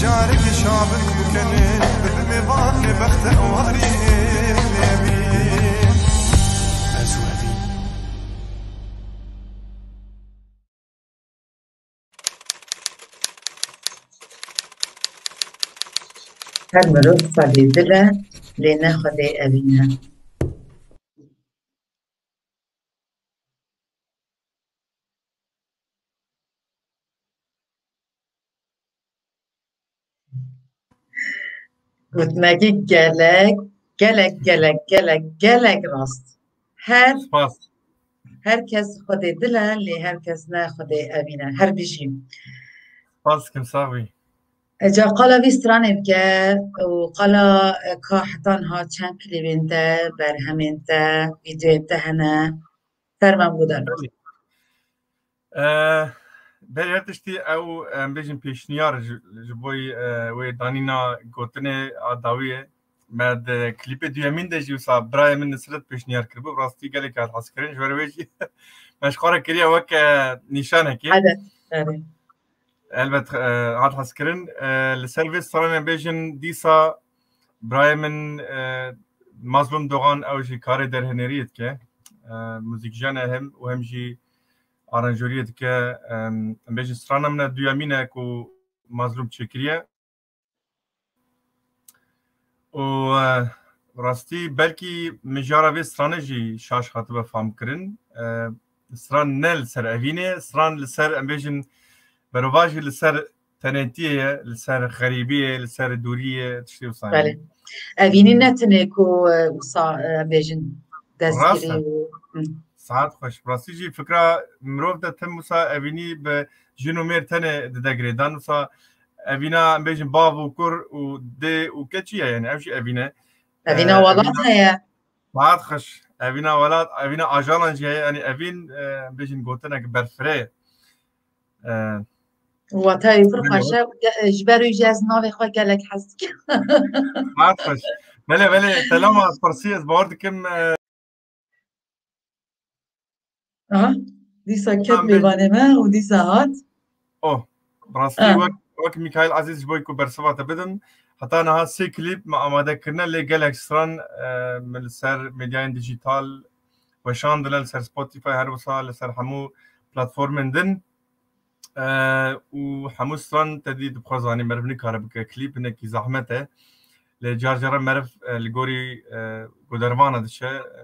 Her mirov Xwedê dil e, lê ne Xwedê evîn e. Gotinekî gelek, gelek, gelek, gelek, gelek rast. Her, Spas. Her kes Xwedê dil e, lê her kes ne Xwedê evîn e. Her bijî. Spas dikim, sax bî. Ca qala vî stranê bike û qala, e, ka heta niha çend klîbên te, berhemên te, vîdeoyên te hene? Ferman gudan. Belê. E, berê her tiştî ew, em bêjin pêşniyar ji, ji bo, e, wê danîna gotinê a dawiyê. Me di klîpê duyemîn de jî wisa birayê min Nisret pêşniyar kiribû. Bi rastî gelek hat hezkirin. Ji ber wê jî me ji xwe re kiriye wek, e, nîşanekê. Hede, hede. Elbet, e, hat hezkirin. E, li ser vê stranê bêjin dîsa birayê min, e, Mazlûm Dogan ew jî karê derhêneriyê dike. E, muzîkjen e hem û hem jî aranjoriyê dike. Em, em bêjin strana min e duyemîn e ku Mazlûm çêkiriye. Û, e, rastî belkî mijara vê stranê jî şaş hatibe famkirin. E, stran ne li ser evînê, stran li ser, em bêjin, berovajî li ser tenêtiyê ye, li ser xerîbiyê, li ser dûriyê, tiştê wisa. Belê. Evînî ne tenê ku, e, wisa, e, em bêjin, destgirî û, hı. Saet xweş. Rastî jî fikra mirov de tim wisa evînî bi jin û mêr tenê dide girêdan. Wisa evîna, em bêjin, bav û kur û dê û keçî ye, yani ev jî evîne. Evîna, e, welat evîna heye. Saet xweş. Evîna welat, evîna ajalan jî heye, yani evîn, e, em bêjin, gotinek berfireh ye. E, Watayê pir xweş e. Ge-, ji ber wî jî ez navê xwe gelek hez dikim. Saet xweş. Belê, belê, telama pirsî ez bawer dikim, e, Aha, dîsa ket mêvanê me û dîsa hat. Oh, bi rastî, ah, wek, wek Mîkaîl Ezîz ji bo ku bersiva te bidim, heta niha sê klîp me amade kirine, lê gelek stran, e, min li ser medyayên dijîtal weşandine, li ser Spotify, her wisa li ser hemû platformên din. E, û hemû stran te dî dixwe zanî, meriv nikare bike klîp, hinekî zehmet e. Lê car caran meriv, e, li gorî, e, godervana diçe, e,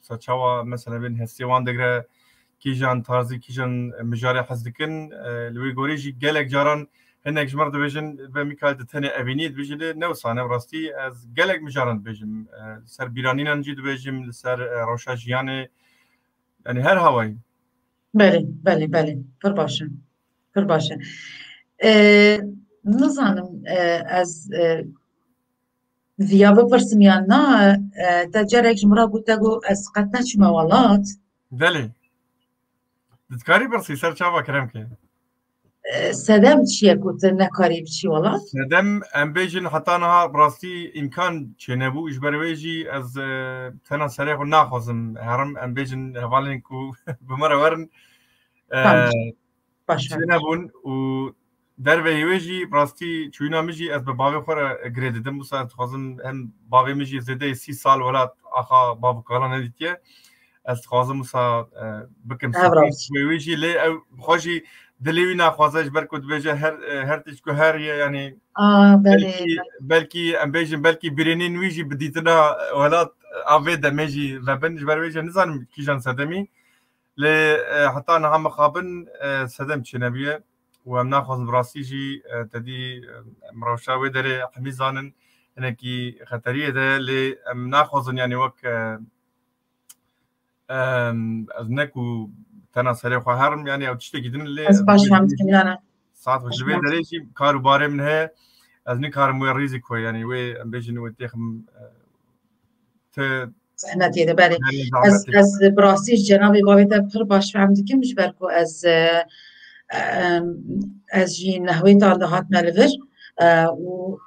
sa çawa mesela bên hestiyê wan digre, kîjan tarzî, kîjan mijarê hez dikin. E, li wê gorî jî gelek caran hinek ji me re dibêjin, be Mîkaîl, tu tenê evînî dibêjî, lê ne wisa ne, bi rastî ez gelek mijaran dibêjim. E, li ser bîranînan jî dibêjim, li ser, e, rewşa jiyanê, yani her hawayî. Belê, belê, belê. Pir baş e. Pir baş e. E, nizanim, e, ez, e, viya bipirsim yan na, e, te carek ji min re gote ku ez qet neçûme welat. Belê. Dikarî pirsî ser çava, kerem ke. E, sedem çi ye ku tu nekarî biçî welat? Sedem, em bêjin, heta niha bi rastî îmkan çênebû, ji ber wê jî ez, e, tena serê xwe naxwazim herim, em bêjin hevalên ku bi me re werin, e, tamam, baş e, çênebûn û derveyî wê jî bi rastî çûyîna min jî ez bi bavê xwe re girê didim. Wisa ez dixwazim hem bavê min jî zêdeyê sî sal welat axa bav û kala nedîtiye. Ez dixwazim wisa, e, bikim. Hev sifî rast. Wê wî jî, lê ew bi xwe jî dilê wî naxwaze, ji ber ku dibêje her, e, her tişt ku her ye, yanî, a, belê, belkî, belê, belkî em bêjin, belkî birênên wî jî bi dîtina welat a vê demê jî vebin. Ji ber wê jî nizanim kîjan sedemî. Lê, e, heta niha mixabin, e, sedem çênebûye û em naxwazin bi rastî jî, e, te dî, e, em rewşa wê derê hemî zanin, hinekî xeteriyê de, lê em naxwazin, yanî wek, e, em, ez ne ku tena serê xwe herim, yanî ew tiştekî din, lê ez baş fam dikim, yani. Saet xwe ji vê derê jî kar û barê min heye, ez nikarim wê rîzîkoyê, yanî wê, em bêjin, wê têxim, e, ti zehmetê de, belê. Belê, ez, zehmetê. Ez bi rastî ji cenabê bavê te pir baş fehm dikim, ji ber ku ez, e, em, ez jî nehwêtan de hatime li vir, e, û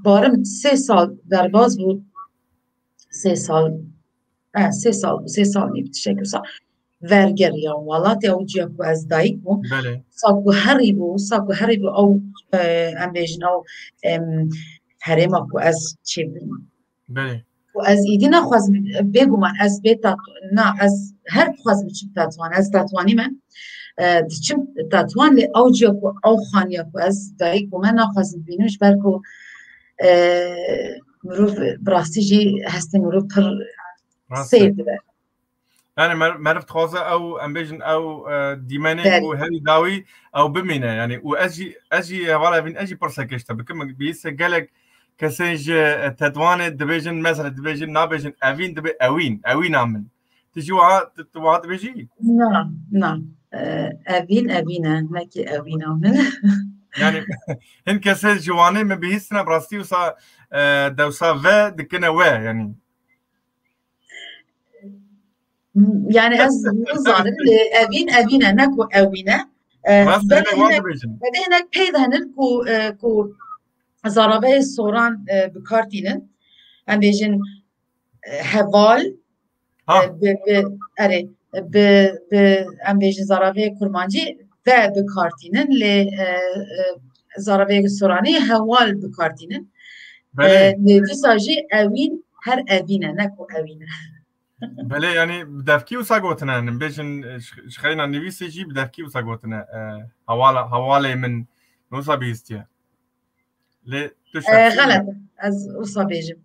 barim sê sal derbas bû, sê sal, e, sê sal bû, sê sal nîv tiştek wisa vergeriya welatê ew ciya ku ez dayik bûm. Belê. Sa ku herî bû, sa ku herî bû ew, e, em bêjin ew, em, herêma ku ez çêbûm. Belê. Û ez îdî naxwazim, bêguman ez bê Tet-, na, ez her dixwazim biçim Tetwan, ez Tetwanî me. E, diçim Tetwan, lê ew ciya ku, ew xaniya ku ez dayik bûme, naxwazim bibînim, ji ber ku e, mirov bi rastî jî hestê mirov pir Rast e. sêr dibe. Yani mer-, meriv dixwaze ew, em bêjin ew, e, dîmenê Berî. ku herî dawî ew bimîne. Yani û ez jî, ez jî hevala Evîn, ez jî pirsekê ji te bikim. Bihîse gelek kesên ji, e, Tetwanê dibêjin, mesela dibêjin, nabêjin Evîn, dibê Ewîn, Ewîna min. Tu jî wiha, tu, tu wiha dibêjî? Na, na. E, Evîn, Evîn e, nekî Ewîna min. Yani hin kesên ji Wanê min bihîstine bi rastî wisa, e, dewsa ve dikine we, yani. Yani ez nizanim, lê Evîn, Evîn e, ne ku Ewîn e. E, Rast e, belê hinek, wan dibêjin. Belê hinek pey de hene ku, e, ku zaraveyê soran, e, bi kar tînin. Em bêjin, e, heval, Ha. e, bi, bi, erê, bi, bi, em bêjin zaraveyê kurmancî ve bi kar tînin, lê, e, e, zaraveyê soranî heval bi kar tînin. Belê. E, lê dîsa jî Ewîn her Evîn e, ne ku Ewîn e. Belê, yani bi devkî wisa gotine, em bêjin, e, ji, ji xeyna nivîsê jî bi devkî wisa gotine. E, hewala, hewalê min wisa bihîstiye. Lê tu E, şexsî xelet, ez wisa bêjim.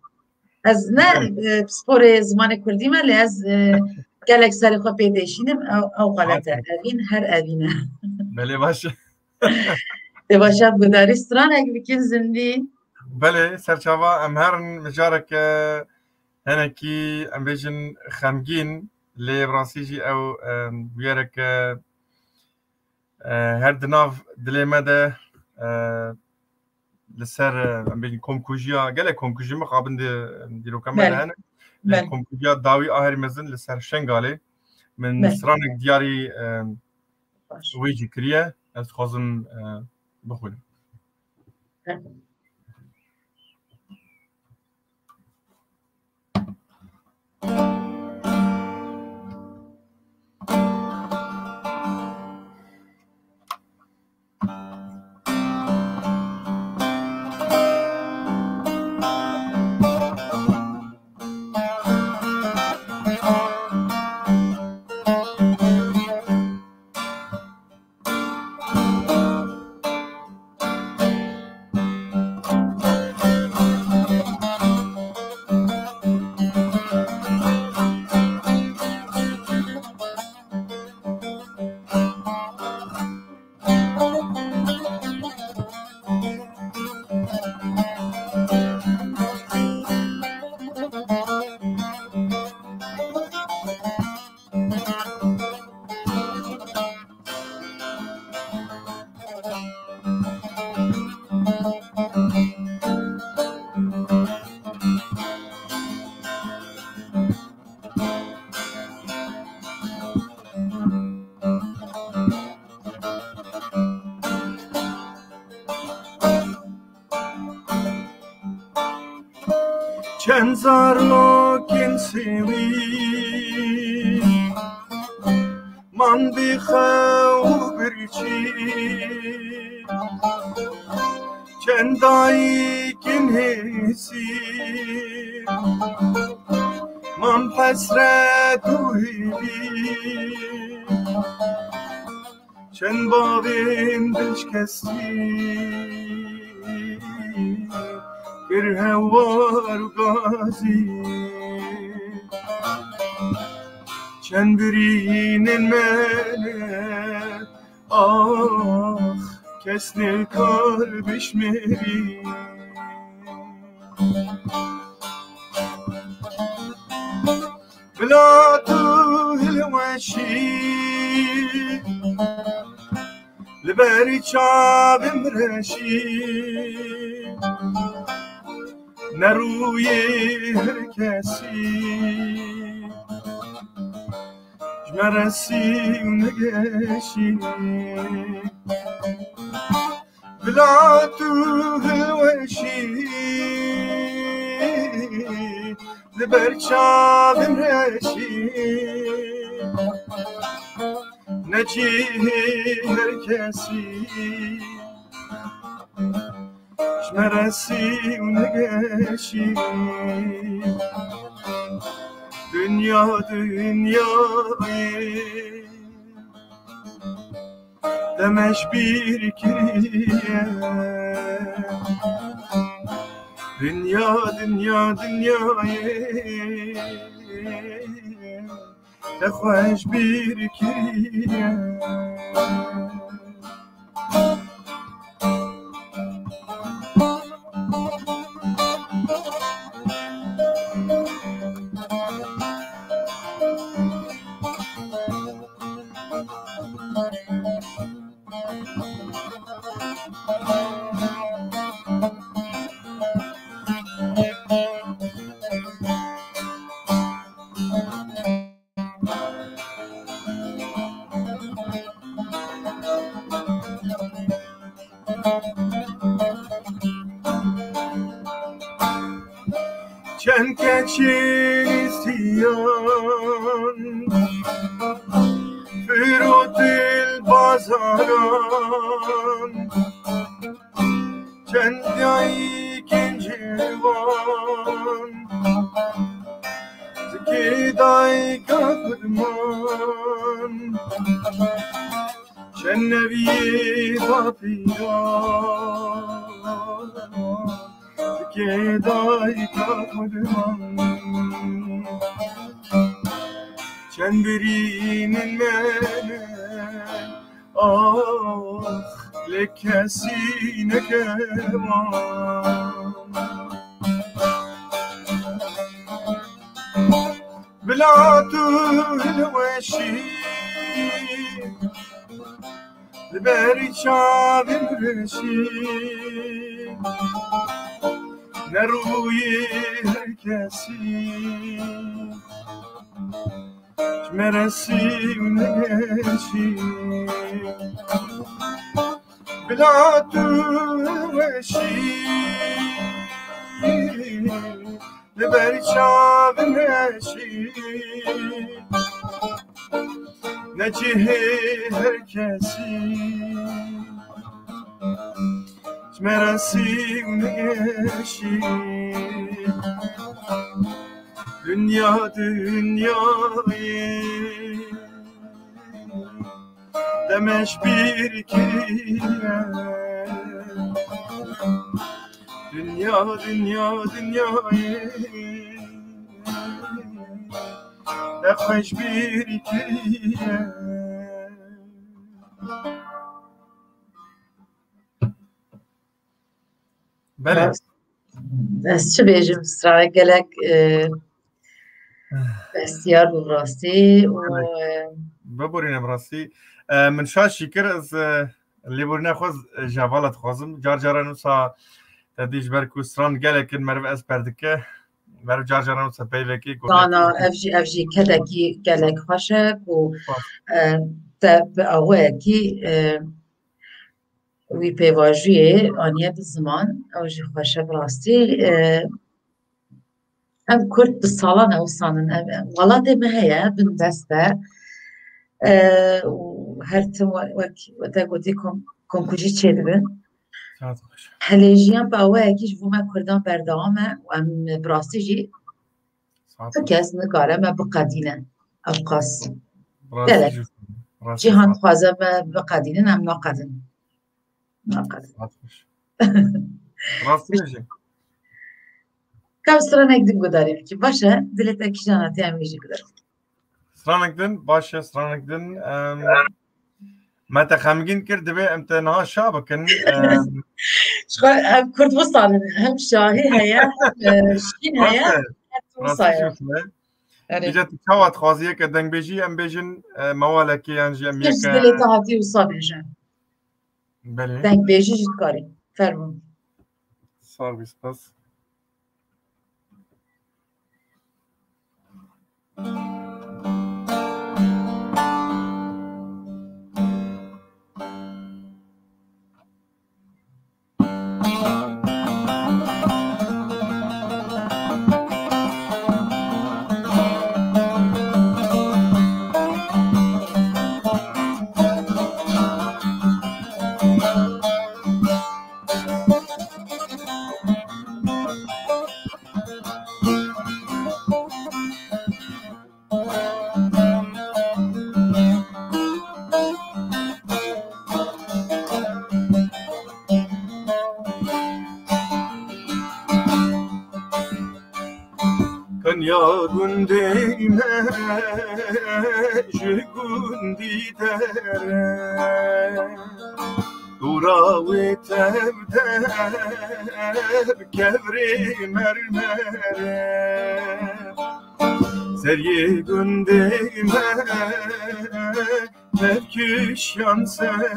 Ez ne, Evet. e, pisporê zimanê kurdî me, lê ez, e, gelek serê xwe pê dêşînim, ew, ew xelet e. Xelet e. Evîn, her Evîn e. Belê, baş e. Dê baş e, gudarî stranek bikin zindî. Belê, serçava em herin mijareke hinekî, em bêjin, xemgîn, lê bi rastî jî ew, em, bûyereke, e, her di nav dilê me de, e, li ser, e, em bêjin, komkujiya, gelek komkujî mixabin di dîroka me de Belê. hene. Lê Belê. komkujiya dawî a herî mezin li ser Şengalê. Min Belê. stranek diyarî, e, Baş. wê jî kiriye. Ez dixwazim, e, bixwînim. Belê. Çend zarokên sêwî man bê xew û birçî, çend dayikên hêsî man hesret û hêvî. Çend bavên dilşikestî kir hewar û gazî. Çend birînên me ne, ax, kes nikar bişmirî. Bila tu hilweşî, li ber çavim reşî, ne rûyê her kesî ji me resî û negeşî. Bila tu hilweşî, li ber çavim reşî, ne cihê her kesî ji me resî û negeşî. Dinya dinyayê te me ji bîr kiriye. Dinya, dinya, dinyayê te xweş bîr kiriye. Çend keçî nîstiyan firotil bazaran, çend dayikên ciwan, zikê dayika xwe diman, çend neviyê bapîran. Kê dayika xwe diman, çend birînin me, ax, lê kesî neke wan. Bila tu hilweşî, li berî çavên reşî, ne rûyê her kesî, ji me resî û negeşî. Bila tu weşî, li ber çavên reşî, ne cihê her kesî, ji me resî û negeşî. Dinya, dinyayê te me ji bîr kiriye. Dinya, dinya, dinyayê te xwe ji bîr kiriye. Belê. Ez, ez çi bêjim, stranek gelek, e, bestiyar bû rastî û, Gelek. e, Biborîne bi rastî. E, min şaş jî kir, ez, e, lêborîna xwe z-, ji hevala dixwazim. Car caran wisa te dî ji ber ku stran gelek in, meriv esper dike. Meriv car caran wisa peyvekê ku Dana, ev jî, ev jî kedekî gelek xweş e ku, Xweş. e, te bi awayekî, e, wî pêvajoyê aniye bi ziman, ew jî xweş e bi rastî. E, em Kurd bi salan e wisa in. Em, em, welatê me heye, bin dest e. E, û her tim we-, wek te gotî kom-, komkujî çêdibin. Saet xweş. Hilêjiyan bi awayekî ji bo me Kurdan berdewam e û em bi rastî jî Saet tu kes nikare me biqedîne. Ev qas. Rastî Gelek. jî, rastî Cîhan saet. dixwaze me biqedînin, em naqedin. Naqedin. Saet xweş. Rastî jî. Kam stranek din gudarî bikî. Baş e, dilê te kîjan e, em wî jî gudarî. Stranek din, baş e, stranek din, em, me te xemgîn kir, divê em te niha şa bikin. Em, Ji xwe em Kurd wisa ne. Hem şahî heye, hem, e, şîn heye, Rast e. hem wisa Rastî ye. jî wisa ye. Erê. Îca tu çawa dixwazî yeke dengbêjî em bêjin, e, mewalekê yan jî em Kir ji yeke dilê te hatî wisa bêje. Belê. Dengbêjî jî dikarî. Fermo. Sağ ol, spas. Gundê me ji gundî dere, dora wê tev der kevrê mermere. Seriyê gundê me tevkişan sere,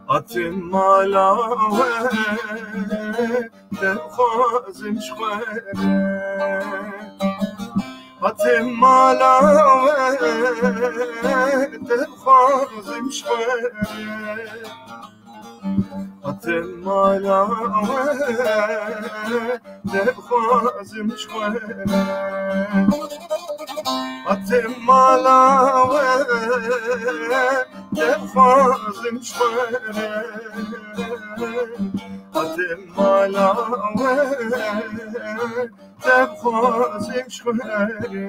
hatim mala we, te dixwazim ji xwe re. Hatim mala we, te dixwazim ji xwe re. Hatim mala we, te dixwazim ji xwe re. Hatim mala we, te dixwazim ji xwe re. Hatim mala we, te dixwazim ji xwe re.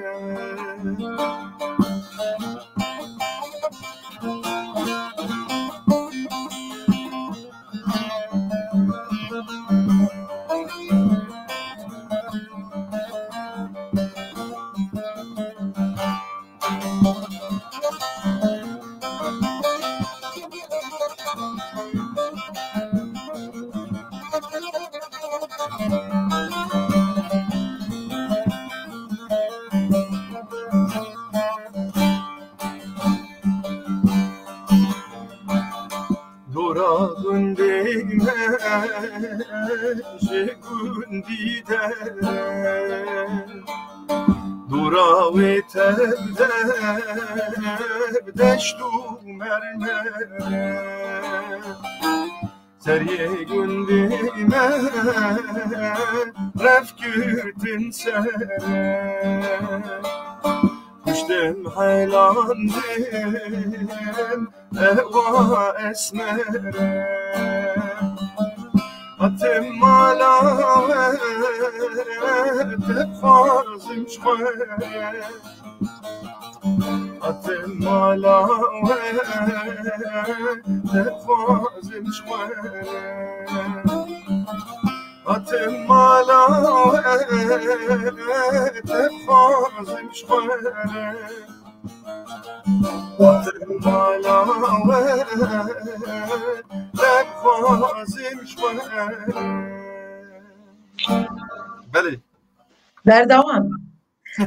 Dora gundê me ji gundî dere, dora wê tev der deşt û mermere. Seriyê gundê me rev girtin sere, kuştim helandim ewa esmere. Hatim mala we, te dixwazim ji xwe re. Hatim mala we, te dixwazim ji xwe re. Hatim mala we, te dixwazim ji xwe re. Hatim mala we, te dixwazim ji xwe re. Belê. Berdewam.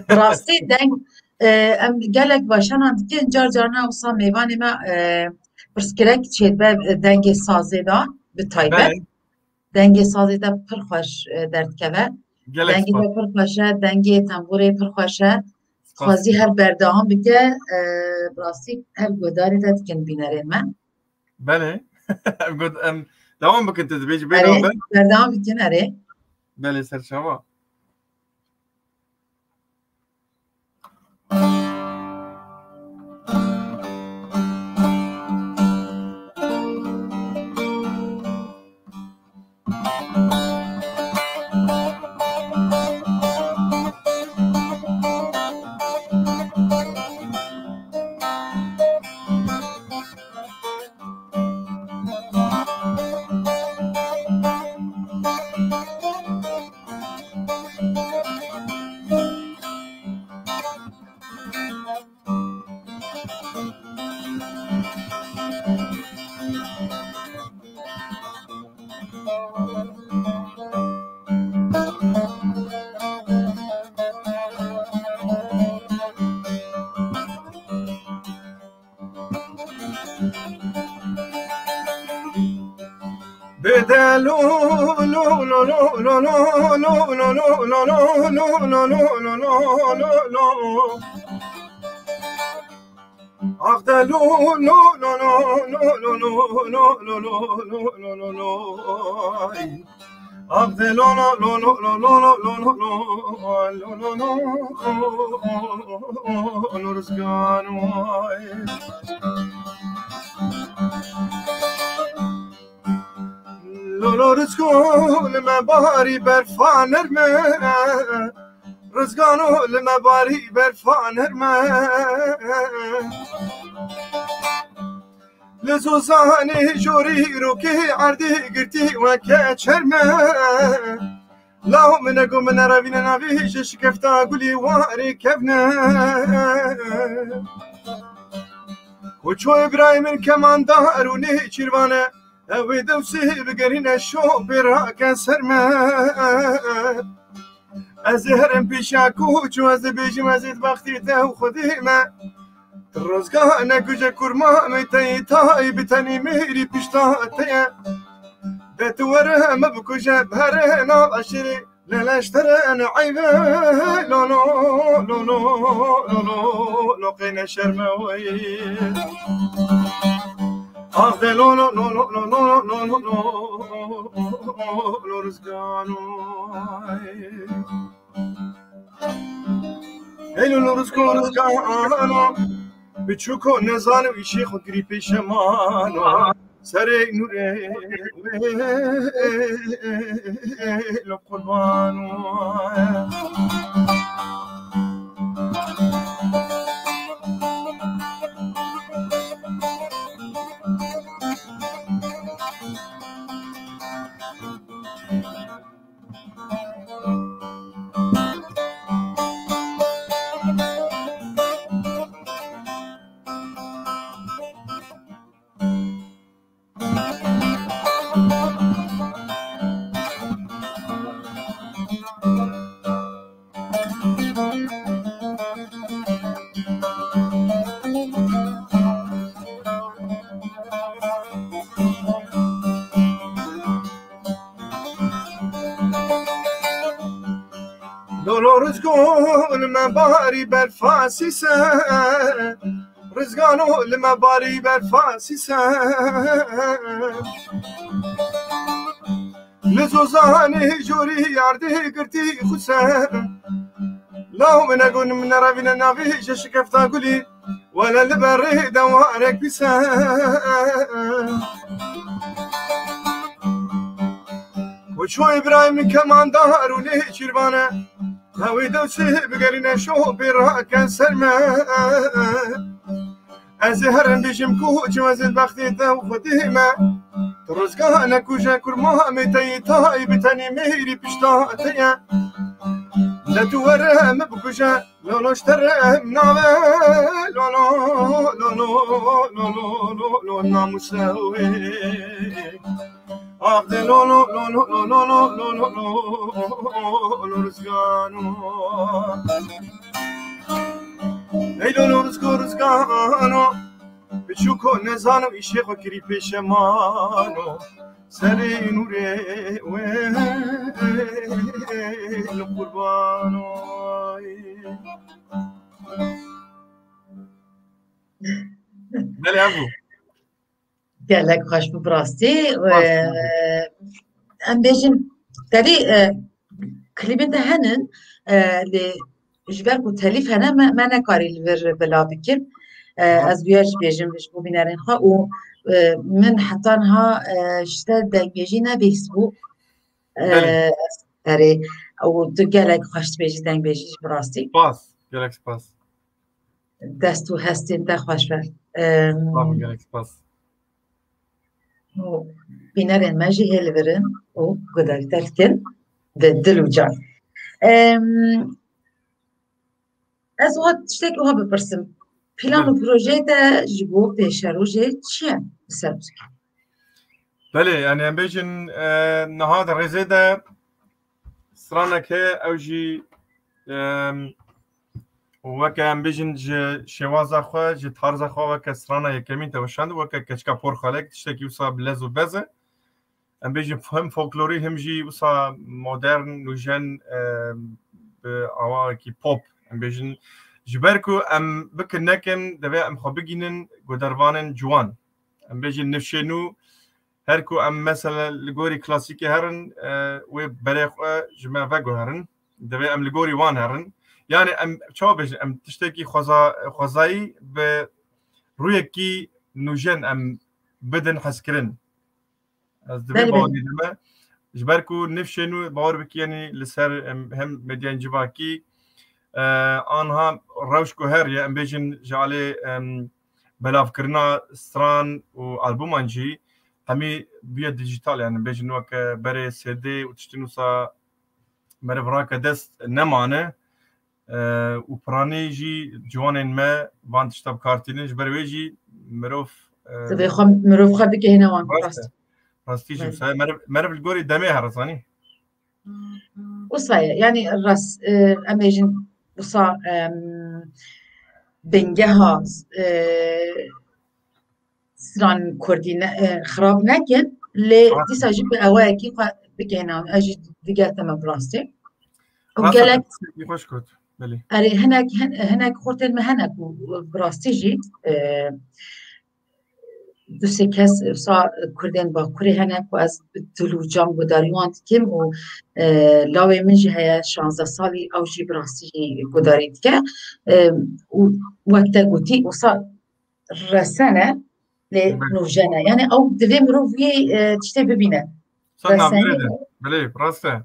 Bi rastî deng, e, em gelek bajaran dikin, car carna wisa mêvanê me, e, pirsgirêk çêdibe, e, dengê sazê de bi taybet. Belê. Dengê sazê de pir xweş, e, derdikeve. Gelek spas. Dengê te pir xweş e, dengê tembûrê pir xweş e. Spas. Xwezî her berdewam bike, e, bi rastî her guhdarê te dikin bînerên me. Belê. Em got, em dewam bikin, tu dibêjî bê Erê, navber? Berdewam bikin, erê. Belê, serçava. Bide lo lo lo lo lo lo lo lo lo lo lo lo lo lo lo lo lo lo lo. Axde lo lo lo lo lo lo lo lo lo lo lo lo lo lo. Axde lo lo lo lo lo lo lo lo lo lo lo lo lo lo rizgan way. Lo lo rizgo li me barî berfa nerme. Rizgano li me barî berfa nerme. Li zozanê jorî rokê erdê girtî weke çerme. Laho min e go min e revîne navê hêje şikefta gulî warê kevne. Koço Îbrahîm min kemandar û nêçîrvan e. Ew ê dewsê bigerîne şopê rake ser me. Ez ê herim pêşa koço ez ê bêjim ez ê di bextê te û Xwedê me. Ti rizgane kuje kurma me teyî tayî bi tenî mêrî pişta te ye. De tu were me bikuje bi here nav eşirê. Leleşteren eyve lo lo lo lo lo lo lo qeyne şerme wey. Ah de lo lo lo lo lo lo lo lo lo lo rizgano. Hey lo lo rizgano rizgano. Biçûko nezano îşê xwe girî pêşemano. Serê nûrê wê li qurban. Lolo rizgo li me barî berfa sîse. Rizgano li me barî berfa sîse. Li zozanê jorî yardê girtî xuse. Law min e gon min e revîne navê je şikefta gulî. Wele li berê de warek pîse. Koço Îbrahîm kemandar û nêçîrvan e. Hewê dewsê bigerîne şopê rake ser me. Ez ê herim bêjim koço ez ê bextê te û Xwedê me. Tu rizgane kuje kurma me teyî tayî bi tenî mêrî pişta te ye. De tu were me bikuje. Lolo şterem nave, lolo, lolo, lolo, lolo, namuse wê. Ah de lolo, lolo, lolo, lolo, lolo, lolo rizgano. Ey lolo rizgo rizgano. Biçûko nezano îşê xwe kirî pêşemano. Serê nûrê wê li qurbano. Belê, ev bû. Gelek xweş bû bi rastî. Spas. Em bêjin, tevî, e, klîbên te henin, e, lê ji ber ku telîf hene, me, me nekarî li vir bila bikin. E, Ha. Ez bûyer jî bêjim ji bo bînerên xwe û, e, min heta niha, e, ji te dengbêjî nebihîstibû. E, Belê. Erê, û tu gelek xweş dibêjî, dengbêjî jî bi rastî. Spas, gelek spas. Dest û hestên te xweş be. Em, Sağ ol, gelek spas. Û bînerên me jî hê li vir in û guhdar te dikin bi dil û can. Em, ez wiha tiştek wiha bipirsim. Plan û Belê. projeyê te ji bo pêşerojê çi ye li ser muzîkê? Belê, yani em bêjin, e, niha di rêzê de stranek heye, ew jî, em, weke em bêjin ji şêwaza xwe, ji tarza xwe weke strana yekemîn te weşand, weke keçika porxalek, tiştekî wisa bi lez û bez e. Em bêjin hem folklorî hem jî wisa modern, nûjen, em, bi awayekî pop. Em bêjin ji ber ku em bikin nekin, divê em xwe bigînin guhdarvanên ciwan. Em bêjin nifşê nû, her ku em mesela li gorî klasîkê herin, e, wê berê xwe ji me veguherin. Divê em li gorî wan herin. Yani em çawa bêjin, em tiştekî xweza-, xwezayî bi rûyekî nûjen em bidin hezkirin. Ez divê Belê, belê. bawerî dime. Ji ber ku nifşê nû bawer bikî, yanî li ser em hem medyayên civakî, e, anha rewş ku her ye, em bêjin ji alê, em, belavkirina stran û albûman jî hemî bûye dîjîtal, yani bêjin weke berê C D û tiştên wisa meriv rake dest nemane, e, û piranî jî ciwanên me van tişta bi kar tînin, ji ber wê jî mirov, e, Divê xwe, mirov xwe bigihîne wan. Rast e. Rastî jî wisa ye. Meriv, meriv li gorî demê here, zanî. Wisa ye. Yani rast, e, em bêjin wisa, em, bingeha, e, stran kurdî ne, e, xirab nekin, lê dîsa jî bi ewayekî xwe bigihîne. Ez jî digel te me bi rastî. Û gelek xweş got. Belê. Erê, hinek, hin-, hinek xortên me hene ku bi rastî jî, e, du sê kes wisa kurdên Bakurê hene ku ez bi dil û can gudarî wan dikim û, e, lawê min jî heye şanzdeh salî, ew jî bi rastî jî gudarî dike. E, û wek te gotî, wisa resene lê nûjen e. Yani ew divê mirov wê, e, tiştê bibîne. Sen navberê de. Belê, rast e.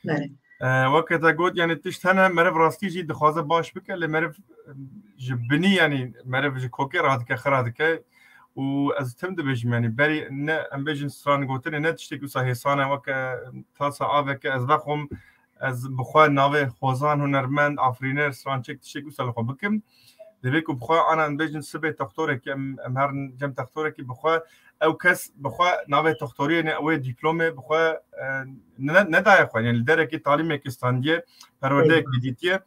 Belê. E, weke te got, yani tişt hene, meriv rastî jî dixwaze baş bike, lê meriv, e, ji binî, yani meriv ji kokê radike, xira dike. Û ez tim dibêjim, yani berî ne, em bêjin stran gotinê ne tiştek wisa hêsan e, weke tasa aveke ez vexwim, ez bi xwe navê xwezan, hunermend, afirîner, strançêk, tiştek wisa li xwe bikim. Divê ku bi xwe, ana em bêjin sibê textorekî, em, em herin cem textorekî, bi xwe ew kes bi xwe navê textoriyê ne, wê dîplomê bi xwe, e, ne, nedaye xwe, yani li derekî talîmekî standiye, perwerdeyekî dîtiye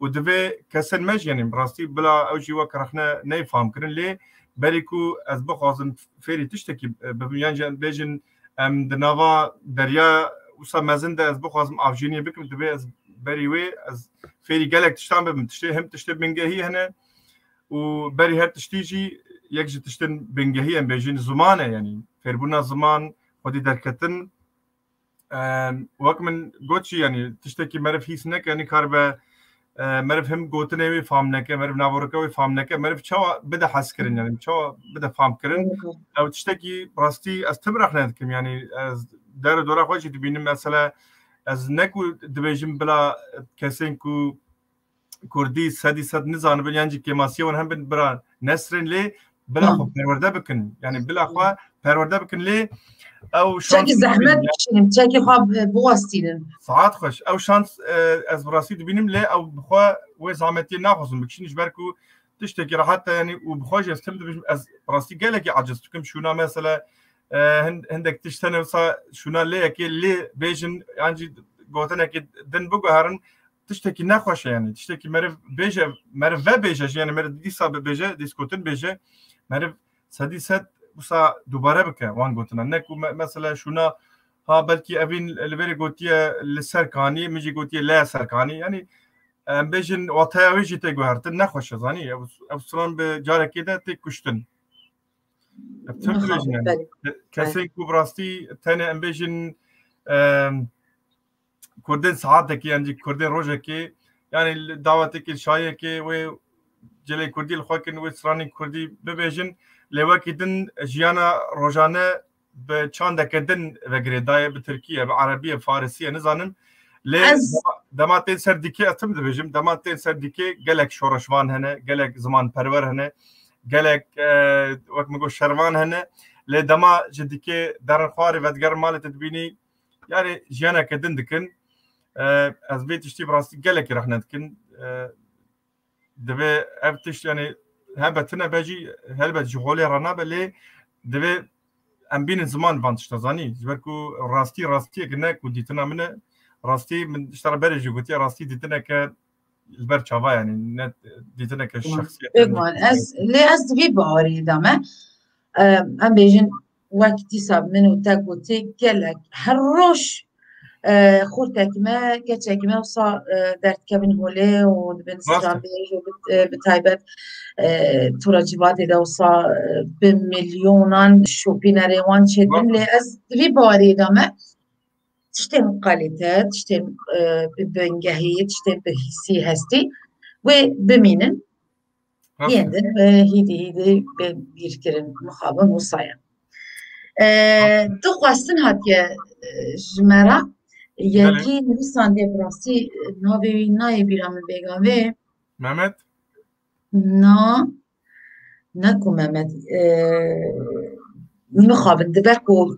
û divê kesên me jî, yani rastî bila ew jî wek rexne neyê fam kirin, lê berî ku ez bixwazim fêrî tiştekî, e, bibim, yan jî em bêjin em di nava derya wisa mezin de ez bixwazim avjîniyê bikim, divê ez berî wê ez fêrî gelek tiştan bibim. Tiştê, him tiştê bingehî hene û berî her tiştî jî yek ji tiştên bingehî em bêjin ziman e, yani fêrbûna ziman, xwedî derketin. Em, wek min got jî, yani tiştekî meriv hîs neke, nikaribe, e, meriv him gotinê wê fam neke, meriv navorika wê fam neke, meriv çawa bide hes kirin, yani çawa bide fam kirin. Ew tiştekî rastî ez tim rexne dikim, yani ez der û dora xwe jî dibînim, mesela ez ne ku dibêjim bila kesên ku kurdî sedî sed nizanibin yan jî kêmasiyê wan hebin, bira nesrên lê bila xwe perwerde bikin. Yani bila xwe perwerde bikin lê ew şans çekî zehmet bikişînin, çekî xwe bi-, biwestînin. Saet xweş. Ew şans, e, ez bi rastî dibînim lê ew bi xwe wê zehmetiyê naxwazin bikişînin, ji ber ku tiştekî rehet e, yani û bi xwe jî ez tim dibêjim, ez bi rastî gelekî aciz dikim. Şûna mesela, e, hin-, hindek tişt hene wisa şûna lê yekê lê bêjin, yan jî gotinekê din biguherin, tiştekî nexweş e, yani tiştekî meriv bêje, meriv vebêje jî, yani meriv dîsa bibêje, dîsgotin bêje, meriv sedî sed wisa dubare bike wan gotina. Ne ku me-, mesela şûna ha belkî evîn li vêrê gotiye li ser kanî, min jî gotiye lê ser kanî. Yani em bêjin wataya wê jî tê guhertin, nexweş e, zanî. Ev, ev stran bi carekê de tê kuştin. Ev tim dibêjin yani. Kesên ku bi rastî tenê em bêjin, em, Kurdên saetekê yan jî Kurdên rojekê, yani li dawetekê, li şayiyekê wê cilê Kurdî li xwe kin, wê stranên Kurdî bibêjin, lê wekî din jiyana rojane bi çandeke din vegirêdaye, bi Tirkî ye, bi Erebî ye, Farisî ye, nizanim. Lê dema, dema tên ser dîkê, ez tim dibêjim, dema tên ser dîkê gelek şoreşvan hene, gelek zimanperwer hene, gelek, e, wek min got, şervan hene. Lê dema ji dîkê derin xwarê vedigerin malê te dibînî, yani jiyaneke din dikin. E, ez vê tiştî bi rastî gelekî rexne dikin. E, divê ev tişt, yani hebe tune be jî, helbet ji holê re nabe, lê divê em bînin ziman van tişta, zanî. Ji ber ku rastî rastiyek ne ku dîtina min e. Rastî min ji te re berê jî gotiye, rastî dîtineke li ber çava, yani ne dîtineke şexsiyet. Bêguman, ez, lê ez di vî baweriyê de me. Em, em bêjin wek dîsa min û te gotî, gelek her roj, e, xortek me, keçek me wisa, e, derdikevin holê û dibin stranbêj û bi, e, bi taybet, e, tora civadê de wisa, e, bi milyonan şopînerê wan çêdibin. Lê ez di vî baweriyê de me tiştên kalîte, tiştên, e, bi bingehî, tiştên bi hîsî hestî wê bimînin. Yên din, e, hîdî hîdî bê bîrkirin, mixabin wisa ye. E, du xwestin hatiye, e, ji me re. Yekî nivîsandiye, bi rastî, e, navê wî nayê bîra min bêgan vê. Mehmet? Na, ne ku Mehmet, e, mixabin, dibe ku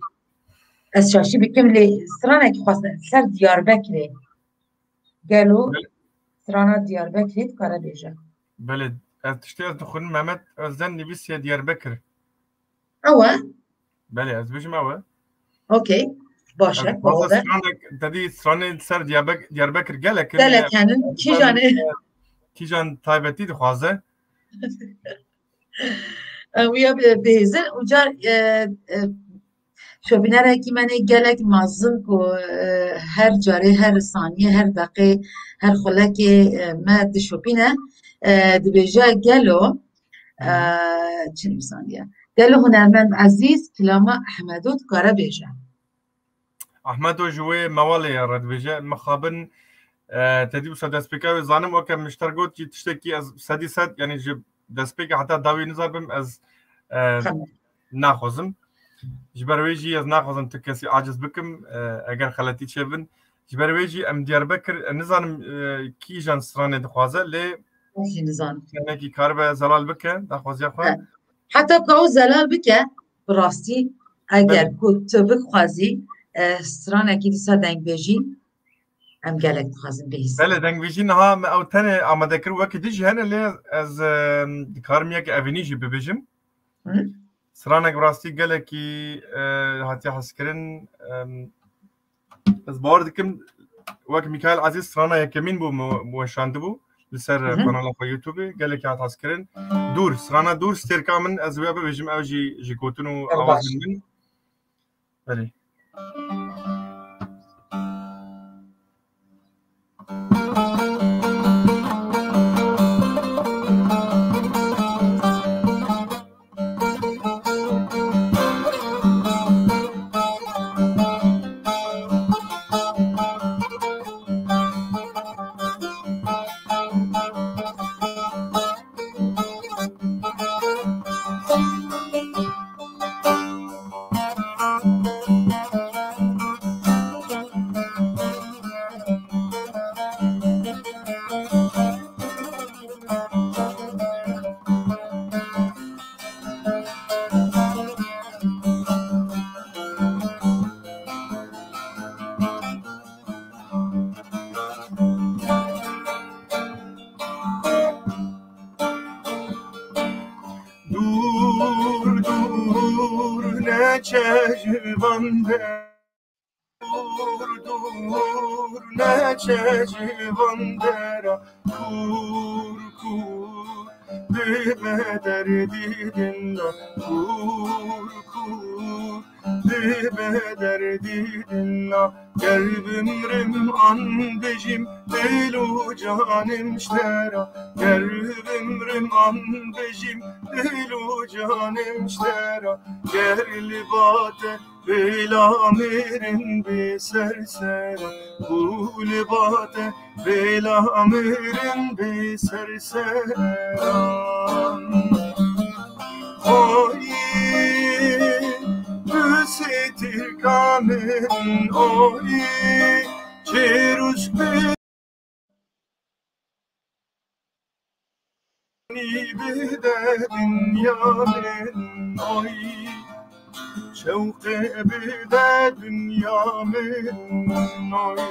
ez şaşî bikim, lê stranekî xwestin ser Diyarbekirê. Gelo strana Diyarbekirê dikare bêje? Belê, ez tiştê ez dixwînim, Mehmet Özden nivîsiye Diyarbekir. Ew e? Belê, ez dibêjim ew e. Okey. Baş e, dixwaze bawade. Stranek, te dî stranên ser Diyarbek-, Diyarbekir gelek in. Gelek henin. Kîjan ê? Kîjan taybetî dixwaze? E, wî ya bi-, bihêzin. Û car, e, e, şopînerekî me nê gelek mezin ku, e, her carê, her saniyê, her deqê, her xulekê, e, me dişopîne. E, dibêje gelo, Hı hı. Eee, çi nivîsandiye? Gelo hunermend ezîz kilama Ehmedo dikare bêje? Ehmedo ji wê mewalê ye re dibêje. Mixabin, eee, te dî wisa destpêka wê zanim, weke min ji te re got jî tiştekî ez sedî sed, yanî ji destpêka heta dawî nizanibim ez, eee, Tamam. naxwazim. Ji ber wê jî ez naxwazim tu kesî aciz bikim, eee, eger xeletî çêbin. Ji ber wê jî em Diyarbekir, e, nizanim, e, kîjan stranê dixwaze, lê Jî nizanim. Tenekî karibe zelal bike daxwaziya xwe. He. Heta ka ew zelal bike, bi rastî, eger Belê. ku tu bixwazî, e, stranekî dîsa dengbêjî, em gelek dixwazin bihîstin. Belê, dengbêjî niha me ew tenê amade kir, wekî din jî hene, lê ez, e, dikarim yek evînî jî bibêjim. Hı. Stranek bi rastî gelekî, e, hatiye hezkirin, em, Ez bawer dikim, wek Mîkaîl Ezîz strana yekemîn bû, mi, mi weşandibû li ser Hı hı. kanala xwe YouTube, gelekî hat hezkirin. Dûr, strana Dûr, stêrka min, ez wê bibêjim, ew jî ji gotin û Ew awazên baş. min. Belê. Dûr, dûr, neçe ji van de-, dûr, dûr, neçe ji van dera, kûr, kûr, dibe derdî din de, kûr, kûr, dibe derdî din de. Ger bimrim an bijîm, dil û canim ji te re. Ger bimrim an bijîm, dil û canim ji te re. Ger li ba te bêla mirin bê ser sera, û li ba te bêla mirin bê ser sera. Oy, tu sê tirka min, oy, çê roj bi bide dinya min, oy, şewqê bide dinya min, oy.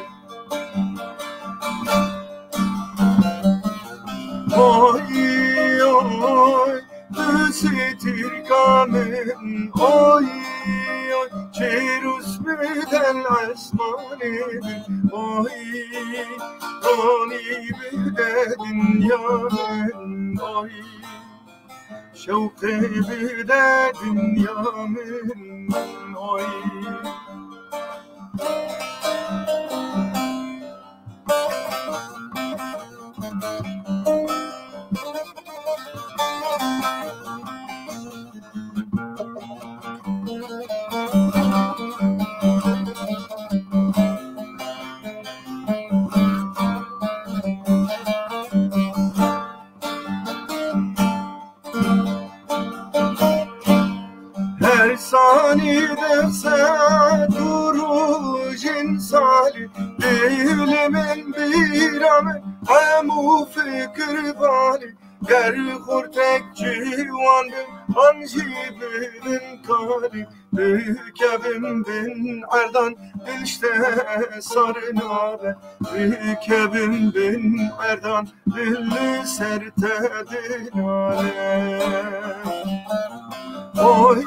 Oy, oy, tu sê tirka min, oy, oy, çê roj bide esmanê min, oy, ronî bide dinya min, oy, şewqê bide dinya min, oy. Her sanî derse du rojên salî, dil min bîra min hemû fikir valî. Ger xortek ciwan bin, an jî bibin karî, bikevin bin erdan, dil ji te sar nabe, bikevin bin erdan, dil li ser te dinale. Oy,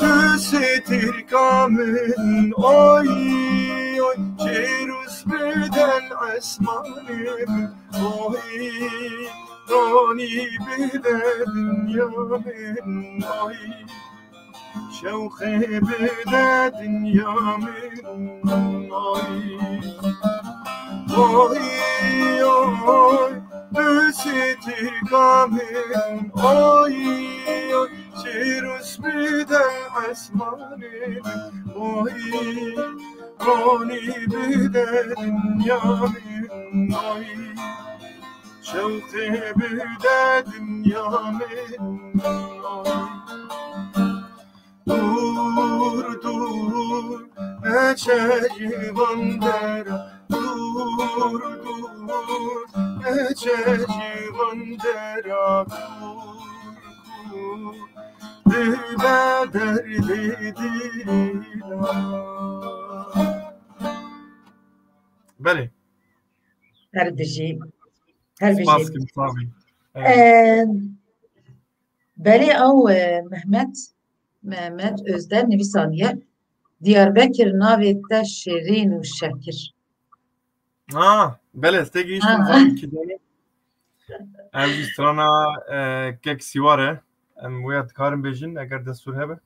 tu sê tirka min, oy, oy, çêrûs biden esmanê min, oy, ronî bide dinya min, oy, şewqê bide dinya min, oy, oy, oy, tu sê tirka min, oy, oy, çêrûs bide esmanê min, oy, ronî bide dinya min, oy, şewqê bide dinya min, oy. Dûr, dûr, neçe ji van dera, dûr, dûr, neçe ji van dera, kûr, kûr, dibe derdê dila. Belê. Her bijî. Her bijî. Spas kim, sağ olun. Evet. Ee, belê ew, e, Mehmet, Mehmet Özden nivîsandiye. Diyarbekir navê te şêrîn û şekir. Ha, belê, ez tê gihîştim, ha, zanî kî dene. Ev jî strana, e, kek Sîwar e. Em wê dikarin bêjin, eger destûr hebe.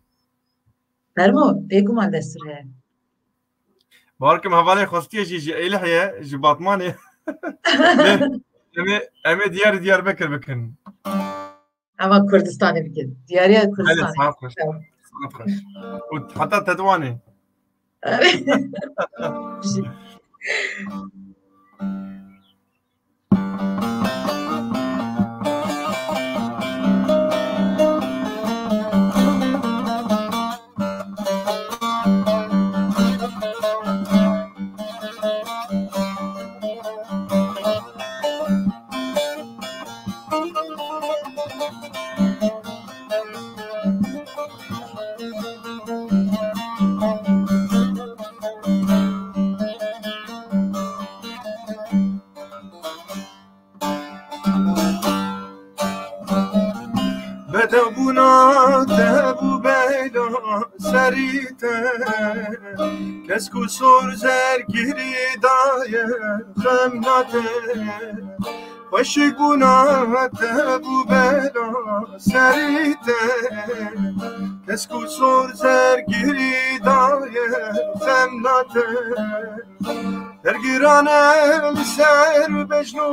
Fermo, bêguman destûr heye. Bawer kim hevalê xwestiye jî ji Êlihê ye, ji Batmanê. Em ê, em ê diyarî Diyarbekir bikin. Eva Kurdistanê bikin. Diyariya Kurdistanê. Belê, saet xweş. Tamam. Saet xweş. Û heta Tetwanê. Bedewbûna te bû bela serî te, kesk û sor zer girî daye xem nate. Xweşik bûna te bû bela serî te, kesk û sor zer girî daye xem nate. Dergirane li ser bejn û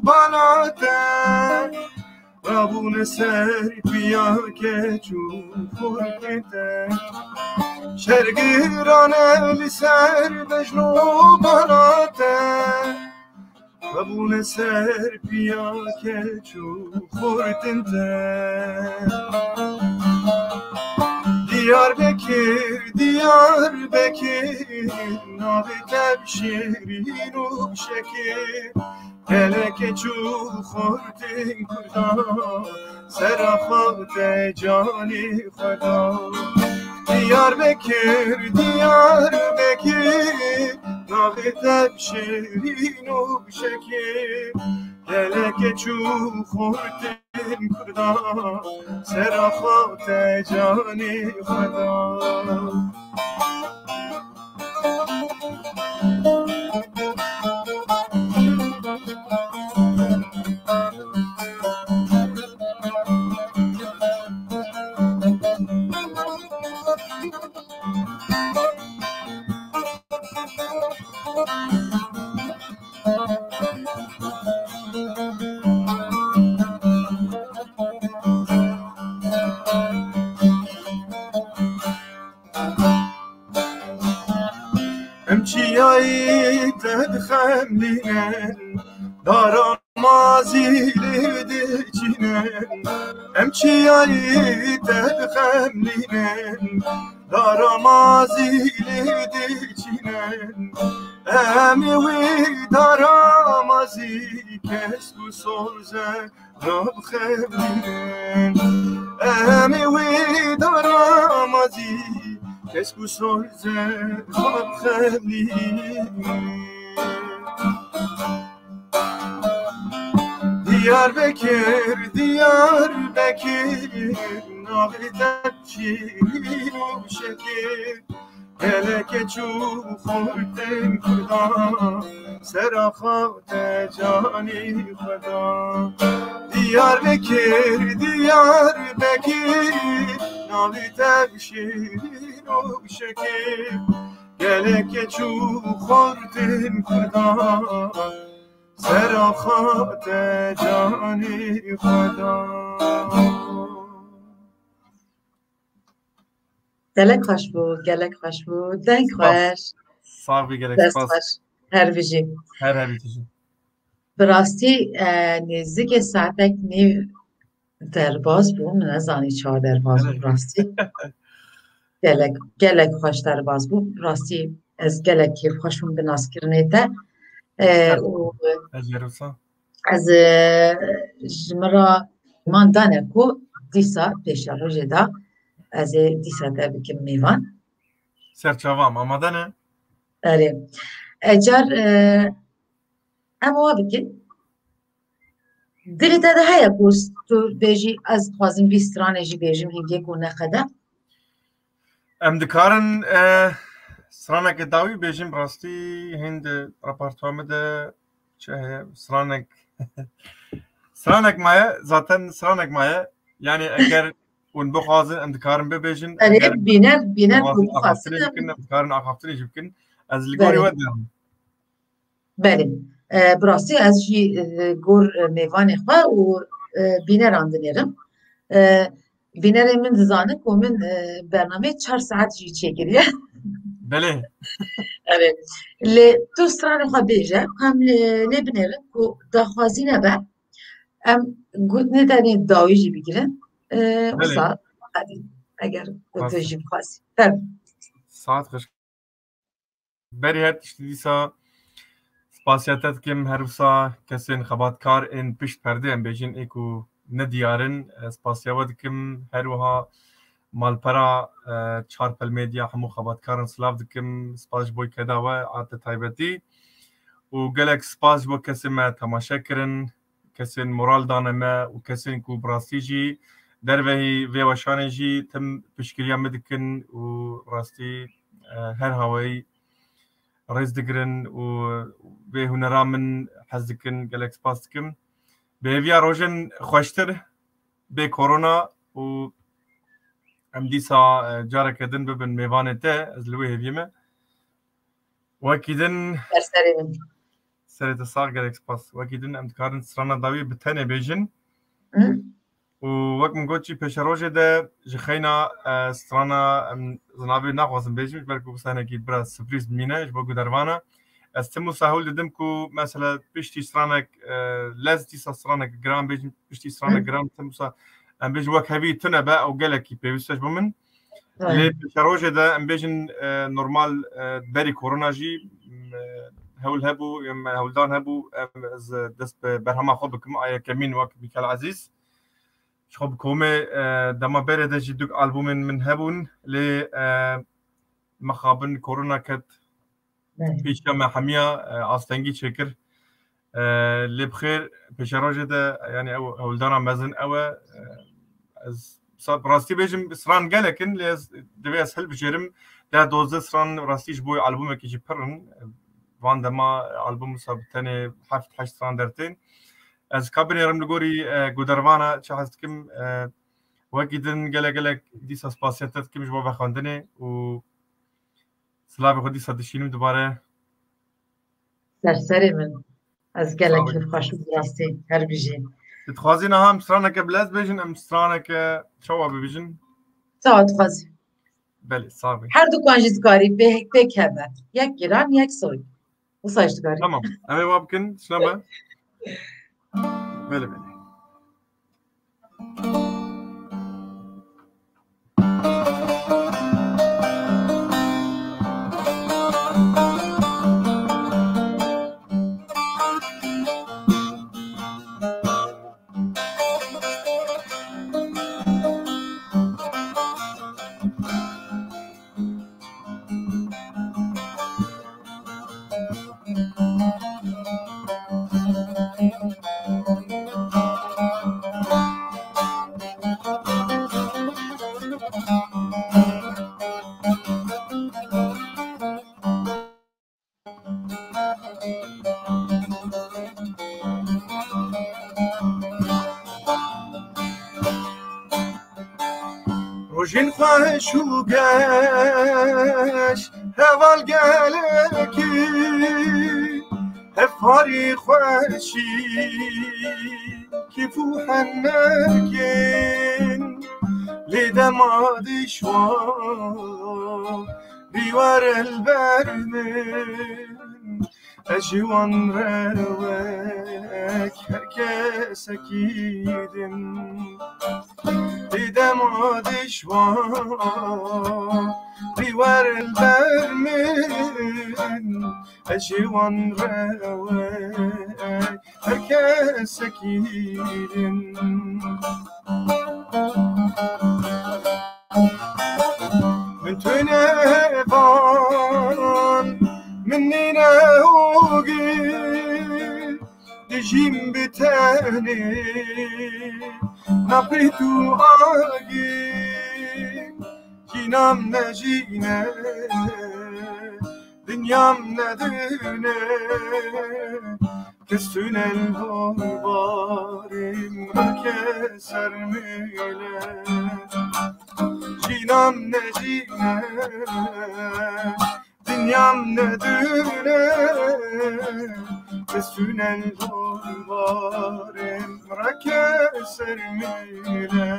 bala te, rabûne ser piya keç û xurtê te. Şergirane li ser bejn û bala te, rabûne ser piya keç û xurtin te. Diyarbekir, Diyarbekir, navê te bi şêrîn û şekir. Gelek keç û xurtin Kurdan, sera xwe te canê xwe da. Diyarbekir, Diyarbekir, navê te bi şêrîn û bi şekir. Gelek keç û xurtin Kurdan, sera xwe te canê xwe da. Em çiyayî te dixemlînin, dara mazî lê diçînin. Em çiyayî te dixemlînin, dara mazî lê diçînin. Em ê wî dara mazî Zî kesk û soze rabxemînin. Em ê wê daramazî kesk û soze rabxemînin. Diyarbekir, Diyarbekir, navê te şîrîn û şekir. Gelekê çû xortên Kurdan, sera xwe te canê xwe da. Diyarbekir, Diyarbekir, navê te şîrîn û şekir. Gelekê çû xortên Kurdan, sera xwe te canê xwe da. Gelek xweş bû, gelek xweş bû. Deng Spas. Xweş. Sax bî, gelek Dest spas. Xweş. Her bijî. Her her bijî. Bi rastî, e, nêzikê saetek nîv derbas bû. Min nezanî çawa derbas bû, Evet. bi rastî. Gelek, gelek xweş derbas bû. Bi rastî ez gelek kêfxweş bûm bi naskirinê te. E, Sağ û ol. Ez jê re wisa. Ez, e, ji min re man dane ku dîsa pêşerojê de ez ê dîsa te bikim mêvan. Serçava, amade ne? Erê. Ecar, e, em wa bikin. Dilê te de heye ku tu bêjî, ez dixwazim vî stranê jî bêjim hingê ku neqede. Em dikarin, e, straneke dawî bêjin, rastî hîn di repertuwa min de çi heye? Stranek, stranek maye, zaten stranek maye. Yani eger hûn bixwazin, em dikarin bibêjin. Erê, eger bîner, bîner ku bixwazin, bixwazin axaftinê em bikin, em dikarin axaftinê jî bikin. Ez li gorî Belê. we derim. Belê. E, bi rastî ez jî, e, gor, e, mêvanê xwe û, e, bîneran dinêrim. E, bînerê min dizanin ku min, e, bernameyê çar saet jî çêkiriye. Belê. Evet. Lê tu stranê xwe bêje, em lê, lê binêrin ku daxwazî nebe, em got ne tenê dawî jî bigirin. E, Belê. Wisa, hadi, eger ku tu Bas. jî bixwazî. Fer. Saet xweş. Berî her tiştî dîsa spasiya te dikim, her wisa kesên xebatkar ên pişt perdê em bêjin ê ku nediyar in, e, spasiya we dikim. Her wiha malpera, e, Çarpel Medya hemû xebatkarin silav dikim. Spas ji bo keda we a te taybetî. Û gelek spas ji bo kesên me temaşe kirin. Kesên moral dane me û kesên ku bi rastî jî dervehî vê weşanê jî tim piştgiriya min dikin û rastî, e, her haweyî rêz digirin û vê hunera min hez dikin. Gelek spas dikim. Bi hêviya rojên xweştir bê korona û em dîsa, e, careke din bibin mêvanê te, ez li wê hêviyê me. Wekî din Ser serê min. Serê te sax, gelek spas. Wekî din em dikarin strana dawî bi tenê bêjin. Hı. Û wek min got jî pêşerojê de ji xeyna, e, strana em zinavê naxwazim bêjim, ji ber ku wisa hinekî biraz surprîz bimîne ji bo gudervana. Ez tim wisa hewl didim ku mesela piştî stranek, e, lez dîsa stranek giran bêjim, piştî stranek Hı. giran tim wisa em bêjin wek hevî tune be, ew gelekî pêwîst e ji bo min. Lê Aynen. pêşerojê de em bêjin, e, normal, e, berî korona jî, e, hewl hebû, em hewldan hebû, em, ez dest bi berhema xwe bikim, a yekemîn wek Mîkel Ezîz. Ji xwe bi komê, e, dema berê de jî du albûmên min hebûn, lê, e, mixabin korona ket, Belê. pêşiya me hemiya, e, astengî çêkir. E, lê bi xêr pêşerojê de, yani ew hewldana mezin ew e. E, ez sa-, bi rastî bêjim, stran gelek in, lê ez, divê ez hilbijêrim. Deh dozdeh stran rastî ji bo albûmekî jî pir in. Van dema albûm wisa bi tenê heft heşt stran dertên. Ez ka binêrim li gorî, e, gudervana çi hez dikim, e, wekî din gelek gelek dîsa spasiya te dikim ji bo vexwendinê û silavê xwe dîsa dişînim dubare. Ser serê min. Ez gelek Sağ ol. kêfxweş bûm, bi rastî. Her bijî. Tu dixwazî niha em straneke bi lez bêjin, em straneke çawa bibêjin? Çawa dixwazî. Belê, sağ bî. Her dukan jî dikarî pê-, pêk hebe. Yek giran, yek soy. Wisa jî dikarî. Tamam. Em ê wa bikin, tişna be. Belê, belê. Jin xweş û geş heval gelekî, hevparî xweşî, kêf û henekên, lê dema dişwa, rîwer el ber min. Ez ji wan re wek her kesekî din. Dê dema dişwa, rîwer li ber min. Ez ji wan re wek her kesekî din. Min tune van, min nîne ogî, dijîm bi tenê, napê tu agî, jînam ne jîne, dinyam ne dune, kes tune li dorbarê min rake ser mêle. Jînam ne jîne, dinyam ne dune, kes tune li dorbarê min rake ser mêle.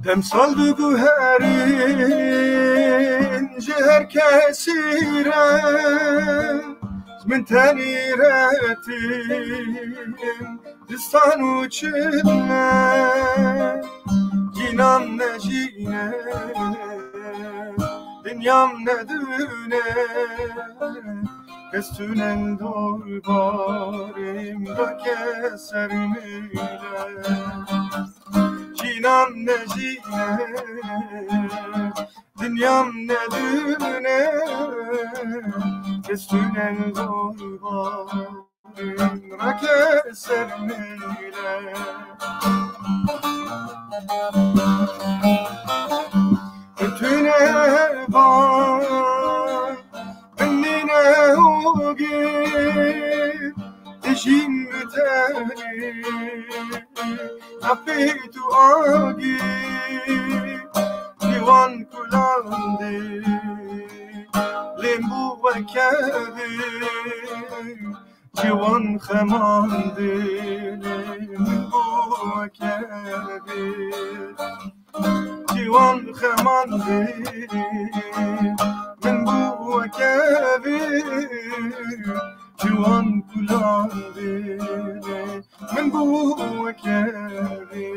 Demsal diguherin ji her kesî re, min tenî retin. Distan û çile, cînan ne jîne, dinyam ne dune, kes tune li dorbarê min rake ser mêle. Cînan ne jîne, dinyam ne dune, kes tune li dorbarê rake ser mêle. Tune van, min nîne ogî, dijîm bi tenê, napê tu agî, ciwan kulandê, lê min bû weke vê. Ciwan xeman dê, min bû weke vê. Ciwan xeman dê, min bû weke vê. Ciwan kulan dê, min bû weke vê.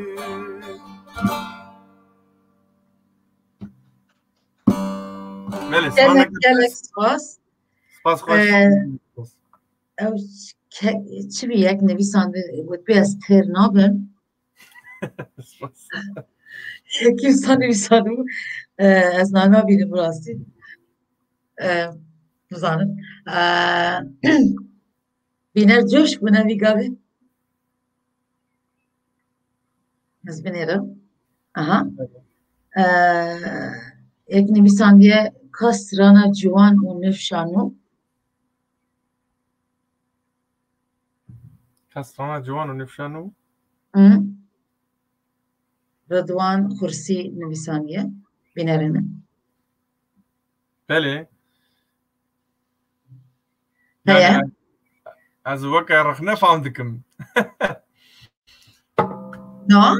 Belê, gelek, gelek spas. Spas xweş. Ee, Ew ke-, çi bî yek nivîsandin, gotbî ez têr nabim. Spas. Yek insan nivîsandibû, e, ez name nabînim bi rastî. E, nizanim. E, Bîner coş bûne vî gavê. Ez binêrim. Aha. Ee, yek nivîsandiye ka strana ciwan û nifşanû. Ka strana ciwan û nifşanû? Hı. Ridwan Xursî nivîsandiye. Bînerê min. Belê. Heye. Yani ez, ez weke rexne fam dikim. Na?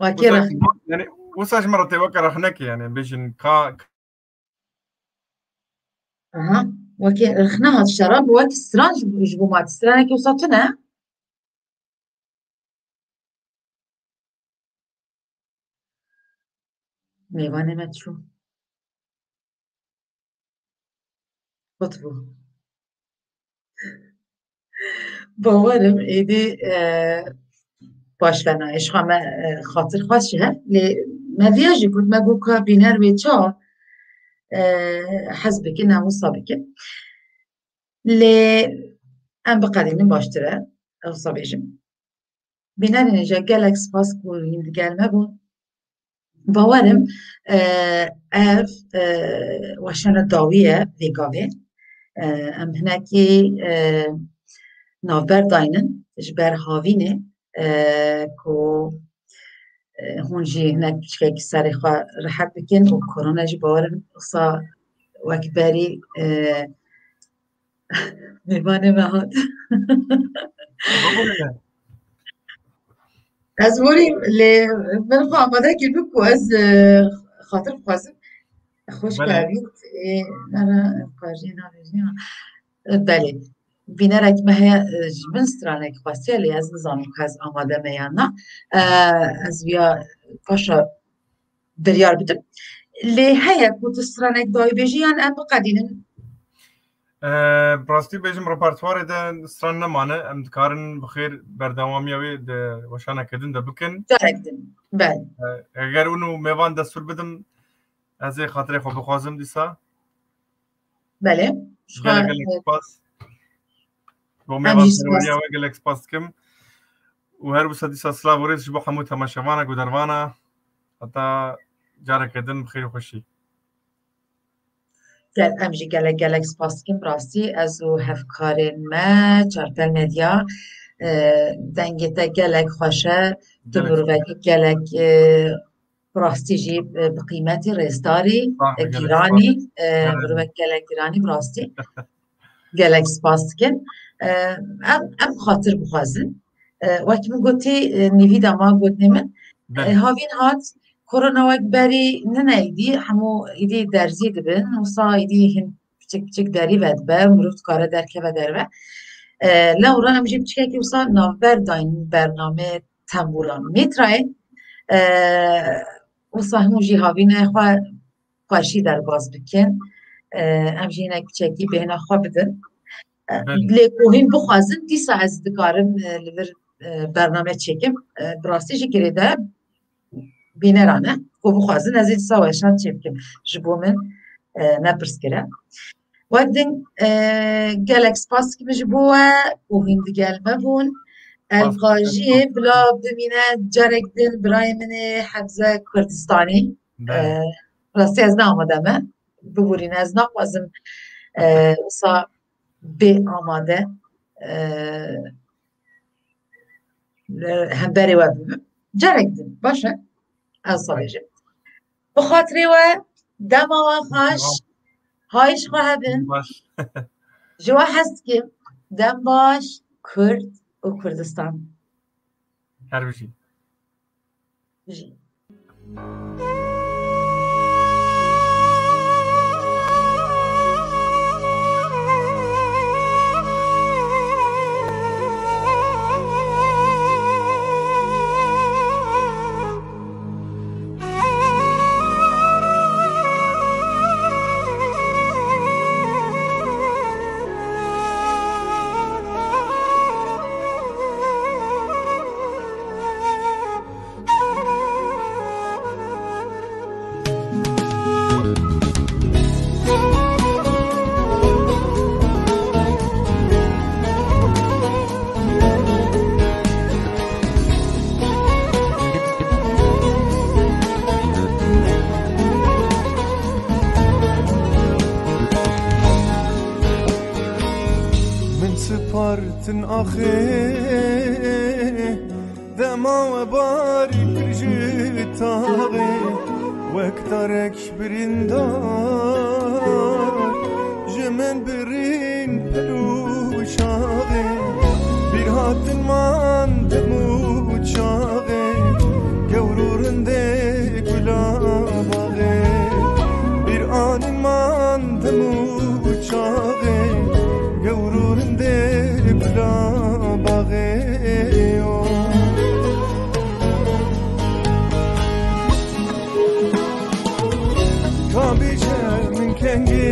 Wekî wisa rex- yani, wisa ji me re tê weke rexnekê, yani, bêjin ka- Aha. Wekî rexne hat şeran, wekî stran ji, ji bo ma stranekî wisa tune. Mêvanê me çû. Qut bû. Bawerim êdî, e, baş venayê. Ji xwe me, e, xatir xwest jî he. Lê me viya jî got, me got ka bîner wê ça, e, hez bikin, em wisa bikin. Lê em biqedînin baştir e, wisa bêjim. Bînerên hêja gelek spas ku hîn digel me bûn. Bawerim, e, ev, e, weşana dawî ye vê gavê. E, em hinekî, e, navber daynin ji ber havînê, e, ku, e, hûn jî hinek piçkekî serê xwe rehet bikin û korona jî bawerim wisa wek berî, e, mêvanê me hat. Ez borî lê min xwe amade kir ku ez, e, xatir bixwazim. Xweşka Belê. Evît, e, nana, qarjî navê jî ya. E, belê. Bînerek me heye, e, ji min stranek xwestiye lê ez nizanim ku ez amade me yan na. E, ez viya paşa biryar bidim. Lê heye ku tu stranek dayî bêjî yan em biqedînin? Ee, bi rastî bêjim, repertuarê de stran nemane. Em dikarin bi xêr berdewamiya wê di weşaneke din de bikin. Carek din. Belê. Ee, eger hûn û mêvan destûr bidim, ez ê xatirê xwe bixwazim dîsa. Belê. Gelek, gelek spas. Bo Em mêvan jî spas. Serweriya we gelek spas dikim. Û her wisa dîsa silav û rêz ji bo hemû temaşevana, gudervana. Heta careke din bi xêr û xweşî. Gel, em jî gelek, gelek spas dikin. Bi rastî ez û hevkarên me, Çarpel Medya, e, dengê te gelek xweş e. Tu Gelek mirovekî gelek, e, bi rastî jî, e, bi qîmetî, rêzdarî, Sağ ol, e, gelek giranî, spas. E, Gelek. Mirovek gelek giranî bi rastî. Gelek spas dikin. E, em, em xatir bixwazin. E, wekî min gotî, e, nîvîda ma gotinê min, e, Belê. Havîn hat, korona wek berî nine îdî, hemû îdî derzî dibin, wisa îdî hin piçik piçik derî vedibe, mirov dikare derkeve derve. E, lewra em jî piçkekî wisa navber dayîn bernameyê Tembûra Mîtrayê. E, wisa hemû jî havînê xwe xweşî derbas bikin. E, em jî hinek piçekî bêhna xwe bidin. E, Belê. Lê ku hîn bixwazin, dîsa ez dikarim, e, li vir, e, bername çêkim. E, bi rastî jî girêdayî bîneran e. Ku bixwazin, ez ê dîsa weşan çêbikim. Ji bo min, e, ne pirsgir e. Wek din, e, gelek spas dikim ji bo we ku hîn digel me bûn. Spas. Elqajiyê bila bimîne carek din birayê min ê Hebze Kurdistanî. Belê. E, rastî ez ne amade me. Biborîne, ez naxwazim, e, wisa bê amade, e, hemberê we bibim. Carek din, baş e? Ez wisa bêjim. Bi xatirê we, dema we xweş, Tamam. Hayîş xwe hebin. Baş. Ji we hez dikim. Dem baş, Kurd û Kurdistan. Her bijî. Bijî. Min sipar Tin axê dema we barî pir ji taxê, wek tarek ji birîndar ji min birîn pir û çaxê. Bîr hatin man dem û çaxê, gewr û rindê gula baxê. Bîr anîn man dem û çaxê, gewr û rindê gula baxê yo. Ka bêje min kengê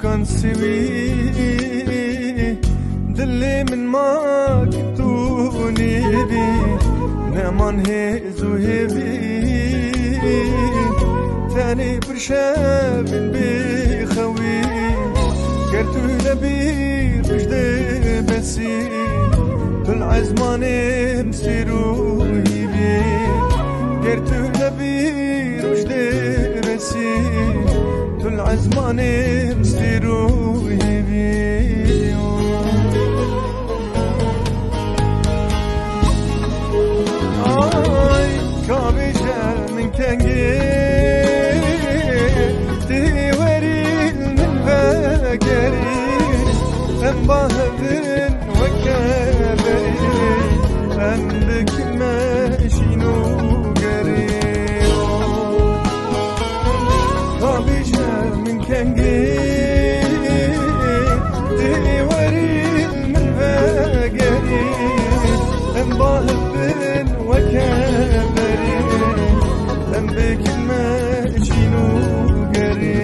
Kan sivî dilê min ma tu nêbî, neman hêz û hêvî. Tenê pir şevin bê xewî, ger tu nebî roj dê besî, tu li ezmanê min sêr û hîvî. Ger tu nebî roj dê besî, tu li ezmanê min sêr û hîvî. Ay, ka bêje min kengî, tê werî min vegerî, em bahevin weke berî, em bikin me şîn û gerî. Ka bêje min kengî, tê werî min vegerî, em bahevin weke berî, em bikin me şîn û gerî.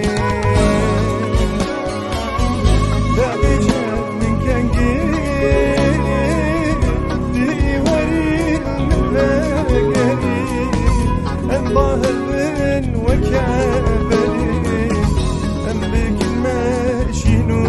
Ka bêje min kengî, tê werî min vegerî, em bahevin weke berî, em bikin me şîn û